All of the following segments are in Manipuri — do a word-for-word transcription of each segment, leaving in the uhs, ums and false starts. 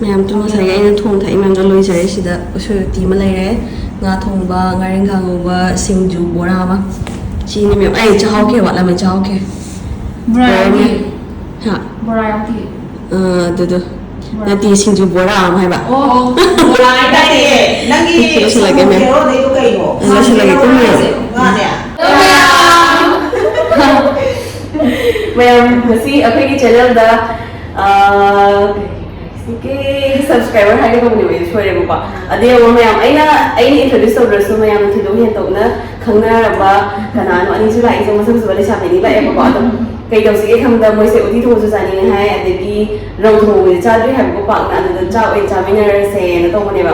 ꯃꯌꯥꯝ ꯇꯨ ꯉꯁꯥꯏꯒꯤ ꯑꯩꯅ ꯊꯣꯡ ꯊꯥꯛꯏ ꯃꯌꯥꯝꯗꯣ ꯂꯣꯏꯖꯔꯦ꯫ ꯁꯤꯗ ꯎꯁꯣꯏ ꯎꯇꯤ ꯑꯃ ꯂꯩꯔꯦ, ꯉꯥ ꯊꯣꯡꯕ, ꯉꯥꯔꯤꯡꯈꯥ ꯉꯧꯕ, ꯁꯤꯡꯖꯨ, ꯕꯣꯔꯥ ꯑꯃ꯫ ꯁꯤꯅꯤ ꯃꯌꯥꯝ꯫ ꯑꯩ ꯆꯥꯍꯧꯈ꯭ꯔꯦ, ꯋꯥꯠꯂꯝꯃꯦ, ꯆꯥꯍꯧꯈ꯭ꯔꯦ꯫ ꯕꯣꯔꯥ ꯌꯥꯎꯗꯤ? ꯍꯥ? ꯕꯣꯔꯥ ꯌꯥꯎꯗꯤ? ꯑꯥ, ꯑꯗꯨꯗꯣ꯫ ꯕꯣꯔꯥ꯫ ꯅꯠꯇꯦ, ꯁꯤꯡꯖꯨ ꯕꯣꯔꯥ ꯑꯃ ꯍꯥꯏꯕ꯫ ꯑꯣ, ꯕꯣꯔꯥ ꯍꯥꯏꯇꯥꯔꯦ꯫ ꯅꯪꯒꯤ ꯂꯣꯏꯁꯤꯜꯂꯒꯦ, ꯃꯦꯝ꯫ ꯍꯦꯔꯣꯗꯩꯗꯣ ꯀꯩꯅꯣ? ꯂꯣꯏꯁꯤꯜꯂꯒꯦ, ꯀꯨꯝꯃꯤꯔꯣ? ꯉꯥꯅꯦ? ꯃꯌꯥꯝ, ꯉꯁꯤ ꯑꯩꯈꯣꯏꯒꯤ ꯆꯦꯅꯦꯜꯗ ꯀꯦ ꯁꯕꯁꯀ꯭ꯔꯥꯏꯕꯔ ꯍꯥꯏꯒꯗꯧꯕꯅꯦꯕ, ꯑꯩ ꯁꯣꯏꯔꯦꯕꯀꯣ꯫ ꯑꯗꯨ ꯌꯦꯡꯉꯣ ꯃꯌꯥꯝ, ꯑꯩꯅ ꯑꯩꯅ ꯏꯟꯇ꯭ꯔꯣꯗ꯭ꯌꯨꯁ ꯇꯧꯗ꯭ꯔꯁꯨ ꯃꯌꯥꯝꯅ ꯊꯣꯏꯗꯣꯛ ꯍꯦꯟꯗꯣꯛꯅ ꯈꯪꯅꯔꯕ ꯀꯅꯥꯅꯣ ꯑꯅꯤꯁꯨ ꯂꯥꯛꯏꯁꯦ, ꯃꯁꯛ ꯐꯖꯕ ꯂꯩꯁꯥꯕꯤ ꯑꯅꯤ ꯂꯥꯛꯑꯦꯕꯀꯣ꯫ ꯑꯗꯨꯝ ꯀꯩ ꯇꯧꯁꯤꯒꯦ ꯈꯟꯕꯗ ꯃꯣꯏꯁꯦ ꯎꯇꯤ ꯊꯣꯡꯕꯁꯨ ꯆꯥꯅꯤꯡꯉꯦ ꯍꯥꯏ, ꯑꯗꯒꯤ ꯔꯧ ꯊꯣꯡꯕꯁꯦ ꯆꯥꯗ꯭ꯔꯤ ꯍꯥꯏꯕꯀꯣ ꯄꯥꯛꯅ, ꯑꯗꯨꯗ ꯆꯥꯛ ꯑꯣꯏꯅ ꯆꯥꯃꯤꯟꯅꯔꯁꯦꯅ ꯇꯧꯕꯅꯦꯕ꯫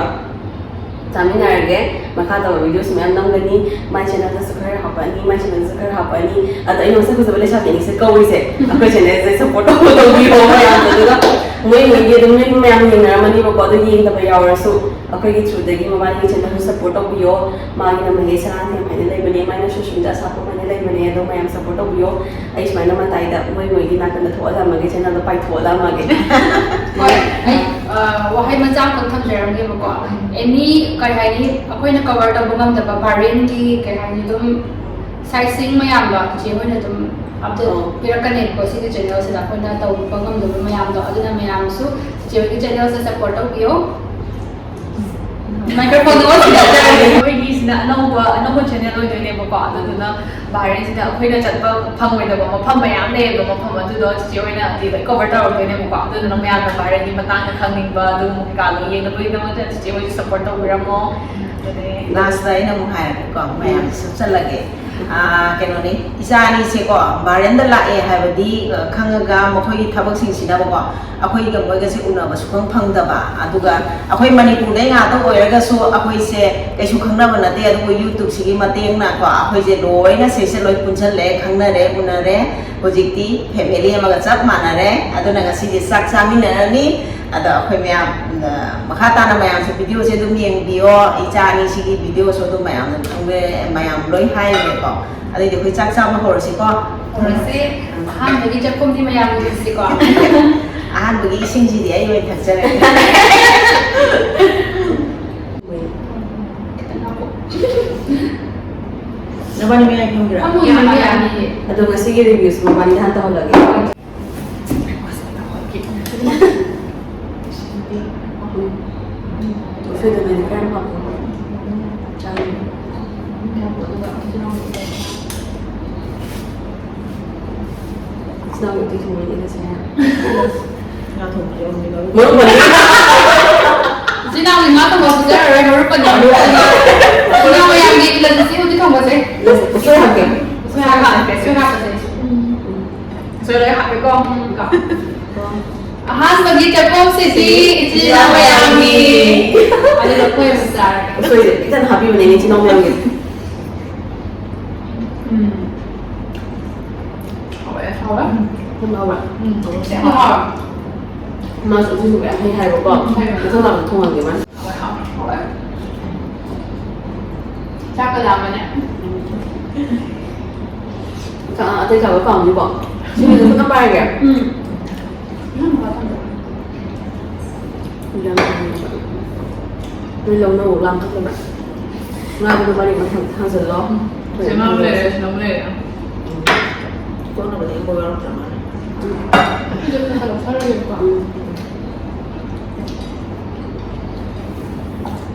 ꯆꯥꯃꯤꯟꯅꯔꯒꯦ꯫ ꯃꯈꯥ ꯇꯧꯕ ꯚꯤꯗꯤꯑꯣꯁꯨ ꯃꯌꯥꯝ ꯅꯝꯒꯅꯤ꯫ ꯃꯥꯏ ꯆꯦꯅꯦꯜꯗꯁꯨ ꯈꯔ ꯍꯥꯞꯄꯛꯑꯅꯤ, ꯃꯥꯏ ꯆꯦꯅꯦꯜꯗꯁꯨ ꯈꯔ ꯍꯥꯞꯄꯛꯑꯅꯤ꯫ ꯑꯗꯣ ꯑꯩꯅ ꯃꯁꯛ ꯐꯖꯕ ꯂꯩꯁꯥꯕꯤ ꯑꯅꯤꯁꯦ ꯀꯧꯔꯤꯁꯦ, ꯑꯩꯈꯣꯏ ꯆꯦꯅꯦꯜꯁꯦ ꯁꯞꯄꯣꯔꯠ ꯇꯧꯕ ꯇꯧꯕꯤꯌꯣ ꯃꯌꯥꯝꯅ꯫ ꯑꯗꯨꯒ ꯃꯣꯏ ꯃꯣꯏꯒꯤ ꯑꯗꯨꯝ ꯅꯣꯏ ꯃꯌꯥꯝ ꯌꯦꯡꯅꯔꯝꯃꯅꯤꯕꯀꯣ, ꯑꯗꯨ ꯌꯦꯡꯗꯕ ꯌꯥꯎꯔꯁꯨ ꯑꯩꯈꯣꯏꯒꯤ ꯊ꯭ꯔꯨꯗꯒꯤ ꯃꯕꯥꯅꯤꯒꯤ ꯆꯦꯅꯦꯜꯁꯨ ꯁꯞꯄꯣꯔꯠ ꯇꯧꯕꯤꯌꯣ꯫ ꯃꯥꯒꯤꯅ ꯃꯍꯦꯁ ꯁꯅꯥꯊꯦꯝ ꯍꯥꯏꯅ ꯂꯩꯕꯅꯦ, ꯃꯥꯏꯅ ꯁꯨꯁꯃꯤꯇꯥ ꯁꯥꯄꯝ ꯍꯥꯏꯅ ꯂꯩꯕꯅꯦ꯫ ꯑꯗꯣ ꯃꯌꯥꯝ ꯁꯞꯄꯣꯔꯠ ꯇꯧꯕꯤꯌꯣ꯫ ꯑꯩ ꯁꯨꯃꯥꯏꯅ ꯃꯇꯥꯏꯗ ꯃꯣꯏ ꯃꯣꯏꯒꯤ ꯅꯥꯀꯟꯗ ꯊꯣꯛꯍꯜꯂꯝꯃꯒꯦ, ꯆꯦꯅꯦꯜꯗꯣ ꯄꯥꯏꯊꯣꯛꯍꯜꯂꯝꯃꯒꯦ꯫ ꯍꯣꯏ, ꯑꯩ ꯑ, ꯋꯥꯍꯩ ꯃꯆꯥ ꯑꯃꯈꯛ ꯊꯝꯖꯔꯝꯒꯦꯕꯀꯣ꯫ ꯑꯦꯅꯤ ꯀꯩ ꯍꯥꯏꯅꯤ, ꯑꯩꯈꯣꯏꯅ ꯀꯕꯔ ꯇꯧꯕ ꯉꯝꯗꯕ ꯚꯥꯏꯔꯦꯜꯒꯤ ꯀꯩ ꯍꯥꯏꯅꯤ, ꯑꯗꯨꯝ ꯁꯥꯏꯠꯁꯤꯡ ꯃꯌꯥꯝꯗꯣ ꯆꯤꯆꯦ ꯍꯣꯏꯅ ꯑꯗꯨꯝ ꯑꯞꯗꯦꯠ ꯑꯣ꯫ ꯄꯤꯔꯛꯀꯅꯦꯕꯀꯣ ꯁꯤꯒꯤ ꯆꯦꯅꯦꯜꯁꯤꯗ ꯑꯩꯈꯣꯏꯅ ꯇꯧꯕ ꯉꯝꯗꯕ ꯃꯌꯥꯝꯗꯣ꯫ ꯑꯗꯨꯅ ꯃꯌꯥꯝꯁꯨ ꯆꯤꯆꯦ ꯍꯣꯏꯒꯤ ꯆꯦꯅꯦꯜꯁꯦ ꯁꯞꯄꯣꯔꯠ ꯇꯧꯕꯤꯌꯣ꯫ ꯃꯥꯏꯀ꯭ꯔꯣꯐꯣꯟꯗꯣ ꯑꯣꯟ ꯁꯤꯟꯅꯖꯔꯒꯦ꯫ ꯑꯩꯈꯣꯏꯒꯤꯁꯤꯅ ꯑꯅꯧꯕ ꯑꯅꯧꯕ ꯆꯦꯅꯦꯜ ꯑꯣꯏꯗꯣꯏꯅꯦꯕꯀꯣ꯫ ꯑꯗꯨꯗꯨꯅ ꯚꯥꯏꯔꯦꯜꯁꯤꯗ ꯑꯩꯈꯣꯏꯅ ꯆꯠꯄ ꯐꯪꯉꯣꯏꯗꯕ ꯃꯐꯝ ꯃꯌꯥꯝ ꯂꯩꯌꯦꯕ꯫ ꯃꯐꯝ ꯑꯗꯨꯗꯣ ꯆꯤꯆꯦ ꯍꯣꯏꯅ ꯑꯗꯨꯗ ꯂꯣꯏ ꯀꯣꯚꯔ ꯇꯧꯔꯛꯇꯣꯏꯅꯦꯕꯀꯣ꯫ ꯑꯗꯨꯗꯨꯅ ꯃꯌꯥꯝꯅ ꯚꯥꯏꯔꯦꯜꯒꯤ ꯃꯇꯥꯡꯗ ꯈꯪꯅꯤꯡꯕ ꯑꯗꯨꯒꯨꯝꯕ ꯀꯩꯀꯥ ꯂꯣꯏ ꯌꯦꯡꯅꯕꯒꯤꯗꯃꯛꯇ ꯆꯤꯆꯦ ꯍꯣꯏꯁꯨ ꯁꯞꯄꯣꯔꯠ ꯇꯧꯕꯤꯔꯝꯃꯣ꯫ ꯑꯗꯨꯗꯤ ꯂꯥꯁꯇ ꯑꯩꯅ ꯑꯃꯨꯛ ꯍꯥꯏꯔꯒꯦꯀꯣ, ꯃꯌꯥꯝ ꯁꯨꯞꯆꯜꯂꯒꯦ꯫ ꯑꯥ, ꯀꯩꯅꯣꯅꯤ, ꯏꯆꯥ ꯑꯅꯤꯁꯦꯀꯣ ꯚꯥꯏꯔꯦꯜꯗ ꯂꯥꯛꯑꯦ ꯍꯥꯏꯕꯗꯤ, ꯑ, ꯈꯪꯉꯒ ꯃꯈꯣꯏꯒꯤ ꯊꯕꯛꯁꯤꯡꯁꯤꯅꯕꯀꯣ ꯑꯩꯈꯣꯏꯒ ꯃꯣꯏꯒꯁꯦ ꯎꯅꯕ ꯁꯨꯐꯪ ꯐꯪꯗꯕ꯫ ꯑꯗꯨꯒ ꯑꯩꯈꯣꯏ ꯃꯅꯤꯄꯨꯔꯗꯩ ꯉꯥꯛꯇ ꯑꯣꯏꯔꯒꯁꯨ ꯑꯩꯈꯣꯏꯁꯦ ꯀꯩꯁꯨ ꯈꯪꯅꯕ ꯅꯠꯇꯦ, ꯑꯗꯨꯕꯨ ꯌꯨꯇ꯭ꯌꯨꯕꯁꯤꯒꯤ ꯃꯇꯦꯡꯅꯀꯣ ꯑꯩꯈꯣꯏꯁꯦ ꯂꯣꯏꯅ ꯁꯤꯁꯦ ꯂꯣꯏ ꯄꯨꯟꯁꯜꯂꯦ, ꯈꯪꯅꯔꯦ, ꯎꯅꯔꯦ꯫ ꯍꯧꯖꯤꯛꯇꯤ ꯐꯦꯃꯤꯂꯤ ꯑꯃꯒ ꯆꯞ ꯃꯥꯟꯅꯔꯦ꯫ ꯑꯗꯨꯅ ꯉꯁꯤꯗꯤ ꯆꯥꯛ ꯆꯥꯃꯤꯟꯅꯔꯅꯤ꯫ ꯑꯗꯣ ꯑꯩꯈꯣꯏ ꯃꯌꯥꯝ, ꯑ, ꯃꯈꯥ ꯇꯥꯅ ꯃꯌꯥꯝꯁꯨ ꯚꯤꯗꯤꯑꯣꯁꯦ ꯑꯗꯨꯝ ꯌꯦꯡꯕꯤꯌꯣ꯫ ꯏꯆꯥ ꯑꯅꯤꯁꯤꯒꯤ ꯚꯤꯗꯤꯑꯣꯁꯨ ꯑꯗꯨꯝ ꯃꯌꯥꯝꯅ ꯈꯪꯕ ꯃꯌꯥꯝ ꯂꯣꯏ ꯍꯥꯏꯔꯦꯀꯣ꯫ ꯑꯗꯩꯗꯤ ꯑꯩꯈꯣꯏ ꯆꯥꯛ ꯆꯥꯕ ꯍꯧꯔꯁꯤꯀꯣ꯫ ꯍꯧꯔꯁꯦ꯫ ꯑꯍꯥꯟꯕꯒꯤ ꯆꯥꯛꯈꯨꯝꯗꯤ ꯃꯌꯥꯝ ꯌꯦꯡꯁꯤꯀꯣ꯫ ꯑꯍꯥꯟꯕꯒꯤ ꯏꯁꯤꯡꯁꯤꯗꯤ ꯑꯩ ꯑꯣꯏꯅ ꯊꯛꯆꯔꯒꯦ꯫ ꯅꯕꯥꯅꯤ ꯃꯌꯥꯏ ꯐꯝꯒꯦꯔꯥ? ꯐꯝꯃꯣ, ꯌꯥꯅꯤ, ꯌꯥꯅꯤ꯫ ꯑꯗꯣ ꯉꯁꯤꯒꯤ review ꯁꯦ ꯃꯕꯥꯅꯤꯗ ꯍꯥꯟꯅ ꯇꯧꯍꯜꯂꯒꯦ꯫ ꯎꯁꯣꯏꯗꯨꯅꯗꯤ ꯈꯔ ꯌꯥꯝ ꯍꯥꯞꯄꯣ꯫ ꯆꯥꯅꯤꯡꯉꯦ꯫ ꯏꯆꯤꯟ ꯏꯅꯥꯎꯒꯤ ꯎꯇꯤ ꯊꯣꯡꯕꯅꯤꯗ ꯁꯦ꯫ ꯉꯥ ꯊꯣꯡꯕꯗꯤ ꯑꯃꯨꯛ ꯂꯧꯔꯨ꯫ ꯃꯔꯨꯞ ꯄꯟꯕꯤ꯫ ꯏꯆꯤꯟ ꯏꯅꯥꯎꯒꯤ ꯉꯥ ꯊꯣꯡꯕ ꯄꯤꯖꯔꯔꯣꯏ, ꯃꯔꯨꯞ ꯄꯟꯕꯤ꯫ ꯏꯆꯤꯟ ꯏꯅꯥꯎ ꯃꯌꯥꯝꯒꯤ ꯏꯜꯂꯁꯤ ꯁꯤ ꯎꯇꯤ ꯊꯣꯡꯕꯁꯦ꯫ ꯎꯁꯣꯏ ꯍꯥꯞꯀꯦ꯫ ꯎꯁꯣꯏ ꯍꯥꯞꯄꯁꯦ, ꯎꯁꯣꯏ ꯍꯥꯞꯄꯁꯦ꯫ ꯎꯁꯣꯏ ꯂꯣꯏ ꯍꯥꯞꯄꯦꯀꯣ꯫ ꯎꯝ, ꯀꯣ꯫ ꯑꯍꯥꯟꯕꯒꯤ ꯆꯥꯛꯈꯨꯝꯁꯤꯗꯤ ꯏꯆꯤꯟ ꯏꯅꯥꯎ ꯃꯌꯥꯝꯒꯤ꯫ ꯑꯗꯨꯒ ꯑꯩꯈꯣꯏ ꯑꯃꯨꯛ ꯆꯥꯔꯒꯦ꯫ ꯎꯁꯣꯏꯁꯦ ꯈꯤꯇꯪ ꯍꯥꯞꯄꯤꯕꯅꯦ ꯏꯆꯤꯟ ꯏꯅꯥꯎ ꯃꯌꯥꯝꯒꯤ꯫ ꯎꯝ꯫ ꯍꯥꯎꯋꯦ, ꯍꯥꯎꯋꯦ꯫ ꯎꯝ, ꯍꯥꯎꯋꯦ꯫ ꯎꯝ, ꯌꯥꯝ ꯍꯥꯎꯋꯦ꯫ ꯃꯥꯁꯨ ꯑꯗꯨꯒꯨꯝꯕ ꯌꯥꯝ ꯍꯩ ꯍꯥꯏꯕꯀꯣ꯫ ꯎꯝ, ꯍꯩ꯫ ꯃꯊꯪ ꯂꯥꯛꯄꯗ ꯊꯣꯡꯍꯟꯒꯦ ꯃꯥꯅ꯫ ꯍꯥꯎꯋꯦ, ꯍꯥꯎꯋꯦ, ꯍꯥꯎꯋꯦ꯫ ꯆꯥꯛꯀ ꯂꯥꯝꯃꯅꯦ꯫ ꯆꯥ-, ꯑꯇꯩ ꯆꯥꯕ ꯀꯥꯎꯅꯤꯀꯣ꯫ ꯁꯤꯡꯖꯨꯗꯨ ꯈꯨꯠꯅ ꯄꯥꯏꯔꯒꯦ꯫ ꯎꯝ꯫ ꯎꯝ, ꯍꯥꯎꯋꯦ꯫ ꯌꯥꯝ ꯍꯥꯎꯋꯦ꯫ ꯅꯣꯏ ꯂꯧꯅꯧ ꯂꯥꯡꯈꯠꯂꯦꯕ꯫ ꯉꯥꯗꯨꯅ ꯃꯔꯤ ꯃꯊꯪ ꯊꯥꯡꯖꯜꯂꯣ꯫ ꯁꯦ, ꯉꯥ ꯑꯃ ꯂꯩꯔꯦ, ꯁꯤꯗ ꯑꯃ ꯂꯩꯔꯦ꯫ ꯎꯝ꯫ ꯀꯣꯟꯅꯕꯗꯤ ꯑꯩ ꯕꯣꯔꯥ ꯂꯧꯗ꯭ꯔ ꯃꯥꯜꯂꯦ꯫ ꯑꯗꯨꯗꯤ ꯈꯔ ꯈꯔ ꯂꯧꯊꯔꯒꯦꯕꯀꯣ꯫ ꯎꯝ꯫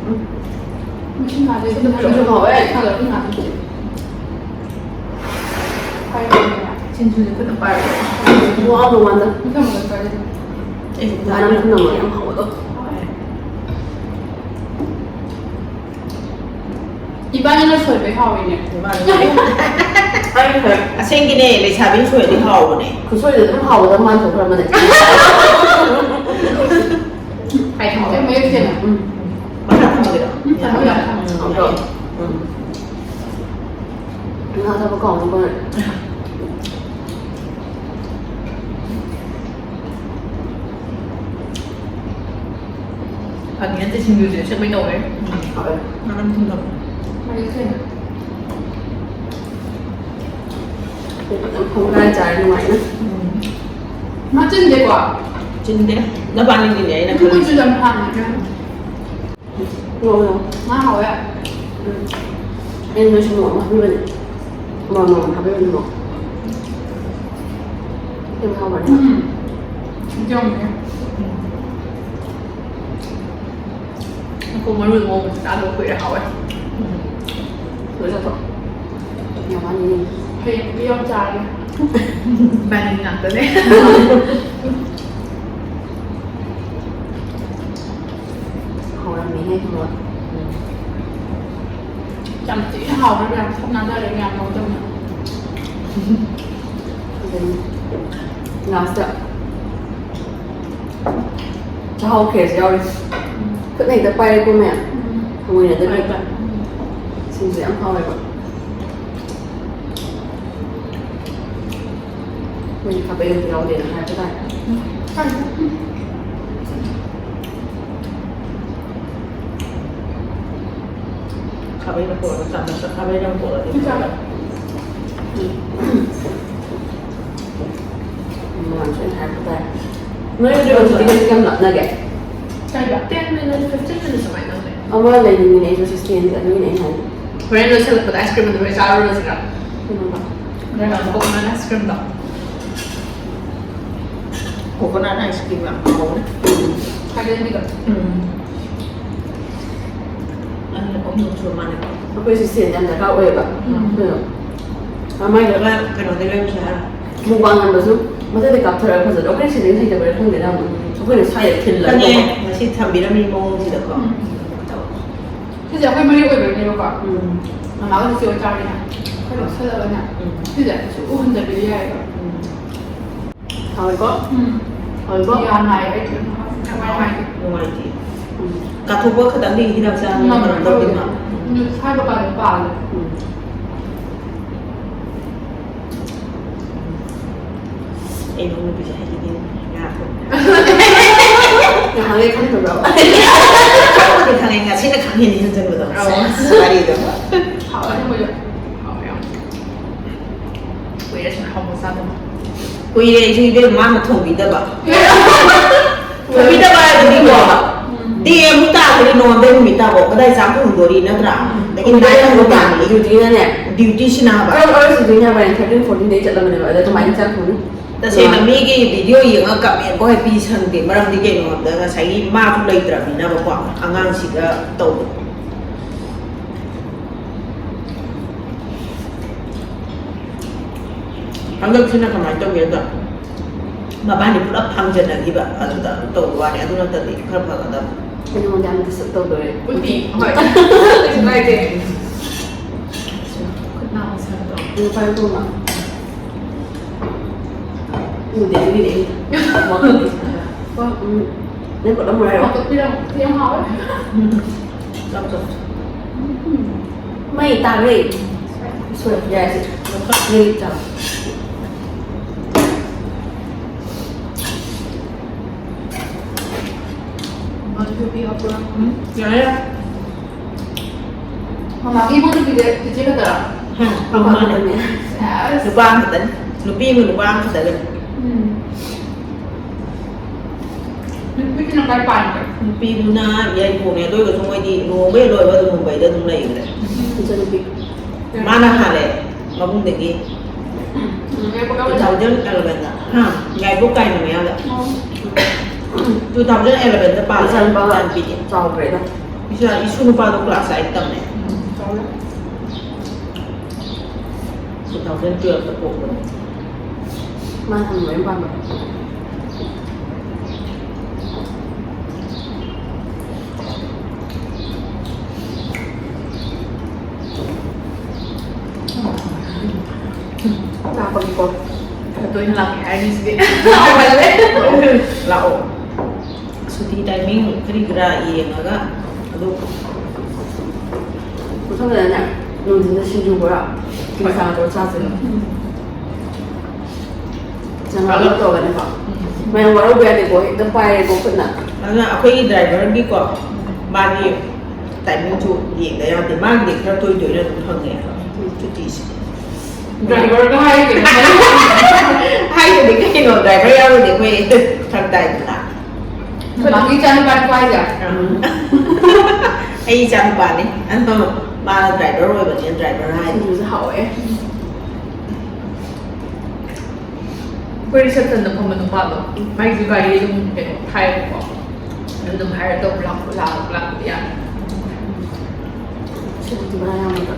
ꯎꯝ꯫ ꯃꯁꯤ ꯉꯥꯁꯦ ꯑꯗꯨꯝ ꯍꯥꯎꯋꯦ꯫ ꯊꯥꯡꯒꯠꯂꯒ ꯉꯥꯁꯦ꯫ ꯁꯤꯡꯖꯨꯁꯦ ꯈꯨꯠꯅ ꯄꯥꯏꯔꯒ꯫ ꯋꯥꯗꯧ ꯃꯥꯟꯗ꯫ ꯃꯊꯪ ꯃꯊꯪ ꯆꯥꯒꯦ꯫ ꯑꯩꯁꯨ ꯉꯥ ꯅꯝ ꯊꯨꯝ ꯅꯝꯃꯒ ꯌꯥꯝ ꯍꯥꯎꯕꯗꯣ꯫ ꯏꯕꯥꯅꯤꯅ ꯁꯣꯏꯕꯩ ꯍꯥꯎꯔꯤꯅꯦ꯫ ꯏꯕꯥꯅꯤꯅ꯫ ꯑꯩꯅ ꯈꯔ ꯑꯁꯦꯡꯒꯤꯅꯦ, ꯂꯩꯁꯥꯕꯤꯅ ꯁꯣꯏꯔꯗꯤ ꯍꯥꯎꯕꯅꯦ꯫ ꯈꯨꯠꯁꯣꯏꯗ ꯑꯗꯨꯝ ꯍꯥꯎꯒꯗꯕ ꯃꯥꯟꯊꯣꯛꯈ꯭ꯔꯕꯅꯦ꯫ ꯍꯥꯏ, ꯍꯥꯎꯋꯦ꯫ ꯃꯌꯦꯛ ꯁꯦꯡꯅ꯫ ꯎꯝ꯫ ꯃꯈꯥ ꯊꯝꯃꯒꯦꯔꯣ? ꯎꯝ, ꯊꯝꯃꯒꯦ꯫ ꯎꯝ꯫ ꯉꯥ ꯊꯕ ꯀꯥꯎꯅꯤ ꯀꯣꯟꯅ꯫ ꯐꯥꯒꯤ ꯅꯠꯇꯦ, ꯁꯤꯡꯖꯨꯁꯦ ꯑꯁꯦꯡꯕꯩ ꯇꯧꯔꯦ꯫ ꯎꯝ, ꯍꯥꯎꯋꯦ꯫ ꯃꯅꯝ ꯊꯨꯡꯅꯕ꯫ ꯃꯍꯤ ꯊꯣꯛꯑꯦ꯫ ꯐꯖꯅ ꯐꯣꯡꯒꯥꯏ ꯆꯥꯔꯦ ꯅꯨꯡꯉꯥꯏꯅ꯫ ꯎꯝ꯫ ꯃꯆꯤꯟꯁꯦꯀꯣ, ꯆꯤꯟꯗꯦ꯫ ꯅꯕꯥꯅꯤꯒꯤꯅꯦ ꯑꯩꯅ ꯈꯜꯂꯤꯁꯦ꯫ ꯃꯈꯣꯏꯁꯨ ꯌꯥꯝ ꯍꯥꯡꯉꯦ꯫ ꯉꯧ, ꯉꯧ꯫ ꯉꯥ ꯍꯥꯎꯋꯦ꯫ ꯎꯝ꯫ ꯑꯩ ꯅꯣꯏꯁꯨ ꯃꯣꯔꯣꯛ ꯑꯃ ꯍꯥꯞꯄꯤꯕꯅꯦ꯫ ꯃꯣꯔꯣꯛ, ꯃꯣꯔꯣꯛ ꯍꯥꯞꯄꯤꯕꯅꯦ, ꯃꯣꯔꯣꯛ꯫ ꯌꯥꯝ ꯍꯥꯎꯕꯅꯦ꯫ ꯎꯝ꯫ ꯌꯥꯝꯃꯦ꯫ ꯃꯈꯣꯡ ꯃꯔꯨ ꯉꯧꯕꯁꯦ ꯆꯥꯗꯕ ꯀꯨꯏꯔꯦ, ꯍꯥꯎꯋꯦ꯫ ꯂꯣꯏ ꯆꯥꯊꯣꯛ꯫ ꯌꯥꯝ ꯋꯥꯅꯤꯡꯉꯤ꯫ ꯍꯌꯦꯡ ꯄꯤꯌꯣ ꯆꯥꯔꯒꯦ꯫ ꯏꯕꯥꯅꯤ ꯉꯥꯛꯇꯅꯦ꯫ ꯍꯧꯔꯝꯃꯤꯍꯦ, ꯃꯣꯠ꯫ ꯌꯥꯝ ꯊꯤꯅ ꯍꯥꯎꯔꯦ, ꯃꯌꯥꯝ ꯆꯞ ꯃꯥꯟꯅꯔꯦ, ꯃꯌꯥꯝ ꯃꯑꯣꯡ ꯇꯧꯅ꯫ ꯑꯗꯨꯅꯤ꯫ ꯂꯥꯁꯇ ꯆꯥꯛꯍꯥꯎ ꯈꯦꯔꯁꯨ ꯌꯥꯎꯔꯤ꯫ ꯈꯨꯠꯅ ꯍꯦꯛꯇ ꯄꯥꯏꯔꯛꯄ ꯃꯌꯥꯝ꯫ ꯎꯝ꯫ ꯊꯑꯣꯏꯅꯗꯕꯤ꯫ ꯍꯣꯏ, ꯍꯣꯏ꯫ ꯎꯝ꯫ ꯁꯤꯡꯖꯨ ꯌꯥꯝ ꯍꯥꯎꯋꯦꯕ꯫ ꯃꯣꯏꯗꯤ ꯈꯥꯕꯩ ꯑꯝꯇ ꯌꯥꯎꯗꯦꯅ ꯍꯥꯏꯕ ꯇꯥꯏ꯫ ꯈꯥꯕꯩꯅ ꯄꯨꯔꯒ ꯆꯥꯃꯁ ꯈꯥꯕꯩꯅ ꯄꯨꯔꯒ ꯑꯗꯨꯝ ꯆꯥꯕ꯫ ꯎꯝ꯫ ꯃꯌꯥꯝꯁꯨ ꯑꯩꯅ ꯍꯥꯏꯔꯛꯄ ꯇꯥꯏ꯫ ꯅꯣꯏ ꯑꯗꯨ ꯍꯧꯖꯤꯛꯇꯤ ꯀꯌꯥꯝ ꯂꯥꯞꯅꯒꯦ? ꯀꯥꯏꯗ? Ten minutes, fifteen minutes ꯁꯨꯃꯥꯏꯅ ꯇꯧꯅꯦ꯫ ꯑꯃ ꯂꯩꯅꯤꯡꯉꯤꯅꯦ ꯑꯩꯁꯨ ꯁꯤ stand ꯁꯦ, ꯑꯗꯨꯒꯤꯅꯦ ꯑꯩꯅ ꯍꯥꯏꯗꯣ꯫ ꯍꯣꯔꯦꯟ ꯂꯣꯏꯁꯤꯜꯂꯛꯄꯗ ice cream ꯑꯗꯨ ꯂꯣꯏ ꯆꯥꯔꯨꯔꯁꯤꯔꯥ? ꯀꯩꯅꯣꯗꯣ? ꯅꯪ coconut ice cream ꯗꯣ꯫ Coconut ice cream ꯌꯥꯝ ꯍꯥꯎꯕꯅꯦ꯫ ꯊꯥꯏꯂꯦꯟꯒꯤꯗꯣ꯫ ꯎꯝ꯫ ꯑꯅꯤꯔꯛ ꯑꯍꯨꯝꯂꯛ ꯁꯨꯔ ꯃꯥꯜꯂꯦ꯫ ꯑꯩꯈꯣꯏꯁꯦ stand ꯌꯥꯝ ꯗꯔꯀꯥꯔ ꯑꯣꯏꯌꯦꯕ꯫ ꯎꯝ꯫ ꯑꯗꯨꯅ ꯃꯃꯥꯏꯗ ꯀꯩꯅꯣꯗꯩ ꯂꯩꯔꯨꯁꯦ ꯍꯥꯏꯔꯣ? Mukbang ꯅꯝꯕꯁꯨ ꯃꯊꯛꯇ ꯀꯥꯞꯊꯔꯒ ꯐꯖꯅ ꯑꯩꯈꯣꯏꯅ ꯁꯤꯗꯩ ꯍꯩꯇꯕꯩꯔꯥ ꯈꯪꯗꯦꯗ ꯑꯃꯨꯛ꯫ ꯑꯩꯈꯣꯏꯅ ꯁ꯭ꯋꯥꯏꯗ ꯈꯤꯜꯂꯒ ꯈꯪꯉꯦ, ꯇꯧꯕ꯫ ꯉꯁꯤ ꯊꯝꯕꯤꯔꯝꯃꯤ ꯃꯑꯣꯡꯁꯤꯗꯀꯣ꯫ ꯎꯝ꯫ ꯁꯤꯁꯦ ꯑꯩꯈꯣꯏ ꯃꯔꯤ ꯑꯣꯏꯕꯩꯅꯦꯕꯀꯣ꯫ ꯎꯝ꯫ ꯃꯃꯥꯒ ꯆꯤꯆꯦ ꯑꯣꯏ ꯇꯥꯔꯗꯤꯅꯦ꯫ ꯑꯩꯈꯣꯏ ꯂꯧꯁꯜꯂꯒꯅꯦ꯫ ꯎꯝ꯫ ꯁꯤꯁꯦ ꯁꯨꯛꯎ ꯍꯟꯗꯕꯤꯗ ꯌꯥꯏꯌꯦꯕ꯫ ꯎꯝ꯫ ꯍꯥꯎꯋꯦꯀꯣ? ꯎꯝ꯫ ꯍꯥꯎꯋꯦꯀꯣ? ꯌꯥ ꯅꯥꯏ, ꯑꯩ ꯀꯩꯅꯣ ꯍꯥꯎ-, ꯀꯃꯥꯏ ꯍꯥꯏꯅꯤ? ꯅꯨꯡꯉꯥꯏꯇꯦ꯫ ꯎꯝ꯫ ꯀꯥꯊꯣꯛꯄ ꯈꯇꯪꯗꯤ ꯍꯤꯗꯥꯛ ꯆꯥꯕ ꯎꯝ, ꯀꯩꯅꯣ ꯇꯧꯗꯦ ꯃꯥ꯫ ꯎꯝ, ꯁ꯭ꯋꯥꯏꯗ ꯄꯥꯜꯂꯦ, ꯄꯥꯜꯂꯦ꯫ ꯎꯝ꯫ ꯑꯩ ꯏꯅꯥꯎ ꯅꯨꯄꯤꯁꯦ ꯍꯩꯅꯗꯦ꯫ ꯉꯥ ꯊꯣꯡꯕ꯫ ꯉꯍꯥꯟꯒꯩ ꯈꯪꯗꯕ꯭ꯔꯕ? ꯈꯪꯕꯨꯗꯤ ꯈꯪꯉꯦ, ꯉꯁꯤꯅ ꯈꯪꯉꯤꯅꯦ ꯍꯦꯟꯖꯟꯕꯗꯣ꯫ ꯑꯧ꯫ ꯋꯥꯔꯤꯗꯣ꯫ ꯍꯥꯎꯋꯦ, ꯑꯁꯦꯡꯕꯩꯁꯨ꯫ ꯍꯥꯎꯋꯦ ꯌꯥꯝ꯫ ꯀꯨꯏꯔꯦ ꯁꯨꯃꯥꯏꯅ ꯍꯥꯎꯕ ꯆꯥꯗꯕ꯫ ꯀꯨꯏꯔꯦ ꯑꯩꯁꯨ ꯏꯕꯦꯝ ꯃꯥꯅ ꯊꯣꯡꯕꯤꯗꯕ꯫ ꯊꯣꯡꯕꯤꯗꯕ ꯍꯥꯏꯕꯗꯤꯀꯣ, ꯗꯦ ꯑꯃꯨꯛ ꯇꯥꯈ꯭ꯔꯦ, ꯅꯣꯡꯉꯥꯟꯕꯗꯩ ꯅꯨꯃꯤꯠ ꯇꯥꯕꯣ ꯀꯗꯥꯏ ꯆꯥꯛ ꯊꯣꯡꯗꯣꯔꯤ ꯅꯠꯇ꯭ꯔꯥ? ꯑꯗꯒꯤ ꯅꯥꯏꯠ ꯑꯃꯨꯛ ꯇꯥꯅꯤ꯫ ꯗ꯭ꯌꯨꯇꯤꯅꯅꯦ꯫ ꯗ꯭ꯌꯨꯇꯤꯁꯤꯅ ꯍꯥꯏꯕ꯫ ꯑꯔꯣꯏ ꯑꯔꯣꯏ ꯁꯤꯗꯣꯏꯅꯦ ꯍꯥꯏꯕ, ꯊꯥꯔꯇꯤꯟ ꯐꯣꯔꯇꯤꯟ ꯗꯦ ꯆꯠꯂꯕꯅꯦꯕ, ꯑꯗ ꯑꯗꯨꯃꯥꯏꯅ ꯆꯥꯛ ꯊꯣꯡꯅꯤ꯫ ꯇꯁꯦꯡꯅ ꯃꯤꯒꯤ ꯚꯤꯗꯤꯑꯣ ꯌꯦꯡꯉꯒ ꯀꯃꯦꯟ ꯐꯥꯎ ꯍꯦꯛ ꯄꯤ ꯁꯪꯗꯦ, ꯃꯔꯝꯗꯤ ꯀꯩꯅꯣ ꯍꯥꯏꯕꯗ ꯉꯁꯥꯏꯒꯤ ꯃꯥꯁꯨ ꯂꯩꯇ꯭ꯔꯕꯅꯤꯅꯕꯀꯣ, ꯑꯉꯥꯡꯁꯤꯒ ꯇꯧꯕꯗꯣ꯫ ꯍꯟꯗꯛꯁꯤꯅ ꯀꯃꯥꯏꯅ ꯇꯧꯒꯦꯗ, ꯃꯕꯥꯅꯤ ꯄꯨꯂꯞ ꯐꯥꯡꯖꯟꯅꯈꯤꯕ, ꯑꯗꯨꯗ ꯇꯧꯕ ꯋꯥꯅꯤ, ꯑꯗꯨ ꯅꯠꯇꯗꯤ ꯈꯔ ꯐꯒꯗꯕ꯫ ꯑꯩ ꯅꯉꯣꯟꯗ ꯌꯥꯝ ꯗꯤꯁꯇꯔꯕ ꯇꯧꯗꯣꯔꯦ꯫ ꯎꯇꯤ, ꯍꯣꯏ꯫ ꯀꯩꯁꯨ ꯀꯥꯏꯗꯦ꯫ ꯈꯨꯠ ꯅꯥ ꯃꯁꯥꯗꯣ꯫ ꯎꯝ, ꯐꯔꯦ, ꯊꯣꯡꯕ꯫ ꯎꯗꯦ, ꯑꯗꯨꯒꯤꯅꯦ ꯑꯩ ꯋꯥꯈꯜ ꯎꯝ, ꯅꯪ ꯄꯨꯂꯞ ꯃꯨꯔꯥꯏꯔꯣ꯫ ꯍꯥꯎꯇꯣꯛꯄꯤꯔꯝꯃꯣ꯫ ꯎꯇꯤ ꯌꯥꯝ ꯍꯥꯎꯋꯦ꯫ ꯎꯝ꯫ ꯆꯥꯎ, ꯆꯥꯎ꯫ ꯃꯩ ꯇꯥꯔꯦ꯫ ꯁꯣꯏ, ꯌꯥꯔꯦ꯫ ꯃꯩ ꯇꯥꯔꯦ꯫ ꯎꯝ, ꯌꯥꯔꯦ, ꯌꯥꯔꯦ꯫ ꯃꯃꯥꯒꯤ ꯏꯃꯧꯅꯨꯄꯤꯁꯦ ꯆꯤꯆꯦ ꯈꯛꯇꯔꯥ? ꯎꯝ, ꯃꯥꯅꯦ꯫ ꯁꯦꯁ꯫ ꯅꯨꯄꯥ ꯑꯃꯈꯛꯇꯅꯤ꯫ ꯅꯨꯄꯤ ꯑꯃ ꯅꯨꯄꯥ ꯑꯃꯈꯛꯇꯅꯤ꯫ ꯎꯝ꯫ ꯅꯨꯄꯤꯁꯤꯅ ꯀꯥꯏ ꯄꯥꯟꯒꯦ? ꯅꯨꯄꯤꯗꯨꯅ ꯌꯥꯏꯔꯤꯄꯣꯛꯅꯦ, ꯑꯗꯨ ꯑꯣꯏꯔꯒꯁꯨ ꯃꯣꯏꯗꯤ ꯂꯨꯍꯣꯡꯕ ꯍꯦꯛ ꯂꯣꯏꯕ ꯑꯗꯨꯝ ꯃꯨꯝꯕꯩꯗ ꯑꯗꯨꯝ ꯂꯩꯈ꯭ꯔꯦ꯫ ꯃꯆꯟꯅꯨꯄꯤ꯫ ꯃꯥꯅ ꯍꯥꯜꯂꯦ ꯃꯕꯨꯡꯗꯒꯤ꯫ ꯎꯝ, ꯌꯥꯏꯔꯤꯄꯣꯛꯇ ꯑꯣꯏꯅ꯫ Two thousand eleven ꯗ꯫ ꯍꯥ? ꯌꯥꯏꯔꯤꯄꯣꯛ ꯀꯥꯏꯅ ꯃꯌꯥꯗ꯫ ꯑꯣ꯫ Two thousand eleven ꯗ ꯄꯥꯜꯂꯦ ꯃꯆꯥꯅꯨꯄꯥ ꯏꯆꯥꯅꯨꯄꯤꯗꯤ꯫ ꯆꯥꯎꯈ꯭ꯔꯦꯗ꯫ ꯏꯆꯥ, ꯏꯁꯨ ꯅꯨꯄꯥꯗꯣ class eight ꯇꯝꯃꯦ꯫ ꯎꯝ, ꯆꯥꯎꯔꯦ꯫ Two thousand twelve ꯗ ꯄꯣꯛꯄꯅꯦ꯫ ꯃꯥꯅ ꯍꯥꯟꯅ ꯃꯌꯨꯝ ꯄꯥꯟꯕ꯫ ꯂꯥꯛꯄꯒꯤꯀꯣ꯫ ꯈꯔ ꯇꯣꯏꯅ ꯂꯥꯛꯀꯦ ꯍꯥꯏꯔꯅꯤ ꯁꯤꯗꯤ꯫ ꯂꯥꯛꯑꯣ꯫ ꯁꯨꯇꯤ timing ꯀꯔꯤ ꯀꯔꯥ ꯌꯦꯡꯉꯒ ꯑꯗꯨ ꯃꯊꯪꯗꯅꯦ, ꯅꯨꯡꯊꯤꯟꯗ ꯁꯤꯡꯖꯨ ꯕꯣꯔꯥ, ꯍꯣꯏ꯫ ꯀꯤꯂꯤꯆꯅꯥ ꯇꯧꯔ ꯆꯥꯁꯦ꯫ ꯎꯝ꯫ ꯆꯉꯥꯡ ꯑꯃ ꯇꯧꯔꯒꯅꯦꯀꯣ꯫ ꯎꯝ꯫ ꯃꯌꯥꯝ ꯋꯥꯔꯧꯕ ꯌꯥꯗꯦꯀꯣ, ꯍꯦꯛꯇ ꯄꯥꯏꯔꯦꯀꯣ ꯈꯨꯠꯅ꯫ ꯑꯗꯨꯅ ꯑꯩꯈꯣꯏꯒꯤ driver ꯒꯤꯀꯣ, ꯃꯥꯒꯤ timing ꯁꯨ ꯌꯦꯡꯗ ꯌꯥꯗꯦ꯫ ꯃꯥꯒꯤꯗꯤ ꯈꯔ ꯇꯣꯏ ꯇꯣꯏꯅ ꯑꯗꯨꯝ ꯐꯪꯉꯦ ꯁꯨꯇꯤꯁꯦ꯫ ꯗ꯭ꯔꯥꯏꯚꯔꯒ ꯍꯥꯏꯔꯤꯕꯅꯤ꯫ ꯍꯥꯏꯗꯨꯗꯤ ꯀꯩꯅꯣ, ꯗ꯭ꯔꯥꯏꯚꯔ ꯌꯥꯎꯔꯗꯤ ꯑꯩꯈꯣꯏ ꯐꯔꯛ ꯇꯥꯏꯗꯅ꯫ ꯃꯃꯥꯡꯒꯤ ꯏꯆꯥꯅꯨꯄꯥ ꯅꯨꯄꯥ ꯍꯥꯏꯁꯦ꯫ ꯑꯩ ꯏꯆꯥ ꯅꯨꯄꯥꯅꯤ꯫ ꯑꯗꯣ ꯃꯥꯅ ꯗ꯭ꯔꯥꯏꯚꯔ ꯑꯣꯏꯕꯅꯤꯅ ꯗ꯭ꯔꯥꯏꯚꯔ ꯍꯥꯏꯅꯤ꯫ ꯁꯤꯡꯖꯨꯁꯦ ꯍꯥꯎꯋꯦ꯫ ꯑꯩꯈꯣꯏ ꯔꯤꯁꯦꯞꯁꯟꯗ ꯐꯝꯕ ꯅꯨꯄꯥꯗꯣ, ꯃꯥꯏꯁꯨ ꯒꯥꯔꯤ ꯑꯗꯨꯝ ꯀꯩꯅꯣ ꯊꯥꯏꯌꯦꯕꯀꯣ꯫ ꯑꯗꯨ ꯑꯗꯨꯝ ꯍꯥꯏꯔ ꯇꯧꯕ ꯂꯥꯛꯄ, ꯂꯥꯛ-, ꯂꯥꯛꯄꯗꯤ ꯌꯥꯅꯤ꯫ ꯁꯤꯕꯨꯗꯤ ꯚꯔꯥ ꯌꯥꯝꯃꯒ꯫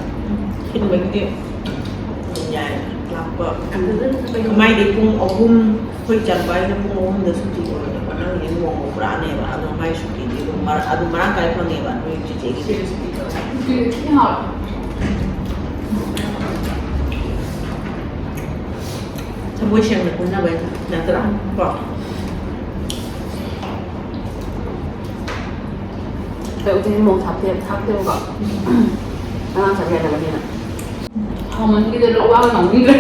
ꯊꯤꯟꯕꯒꯤꯗꯤ ꯑꯗꯨꯝ ꯌꯥꯏ ꯂꯥꯛꯄ꯫ ꯑꯗꯨꯗ ꯀꯩꯅꯣ ꯃꯥꯏꯗꯤ ꯄꯨꯡ ꯑꯍꯨꯝ, ꯑꯩꯈꯣꯏ ꯆꯠꯄ ꯍꯥꯏꯅ ꯄꯨꯡ ꯑꯍꯨꯝꯗ ꯁꯨꯇꯤ ꯑꯣꯏꯔꯦꯕ꯫ ꯅꯪꯒꯤꯗꯤ ꯂꯨꯍꯣꯡꯕ ꯄꯨꯔꯥꯅꯦꯕ꯫ ꯑꯗꯣ ꯃꯥꯏ ꯁꯨꯇꯤꯗꯤ ꯑꯗꯨꯝ ꯃꯔ-, ꯑꯗꯨꯝ ꯃꯔꯥꯡ ꯀꯥꯏ ꯐꯪꯉꯦꯕ ꯅꯣꯏ ꯆꯤꯆꯦꯒꯤ ꯁꯨꯇꯤꯗꯣ꯫ ꯁꯨꯇꯤ ꯊꯤ ꯍꯥꯎꯋꯦ꯫ ꯊꯃꯣꯏ ꯁꯦꯡꯅ ꯈꯟꯅꯕ ꯅꯠꯇ꯭ꯔꯥ? ꯀꯣ? ꯑꯩ ꯎꯇꯤ ꯃꯣꯔꯣꯛ ꯊꯥꯛꯇꯦ-, ꯊꯥꯛꯇꯦꯕꯀꯣ꯫ ꯑꯉꯥꯡ ꯆꯥꯕ ꯌꯥꯗꯕꯅꯤꯅ꯫ ꯍꯥꯎꯃꯟꯈꯤꯗ ꯂꯣꯛ ꯋꯥꯒ ꯉꯥꯡꯅꯤꯡꯗ꯭ꯔꯦ꯫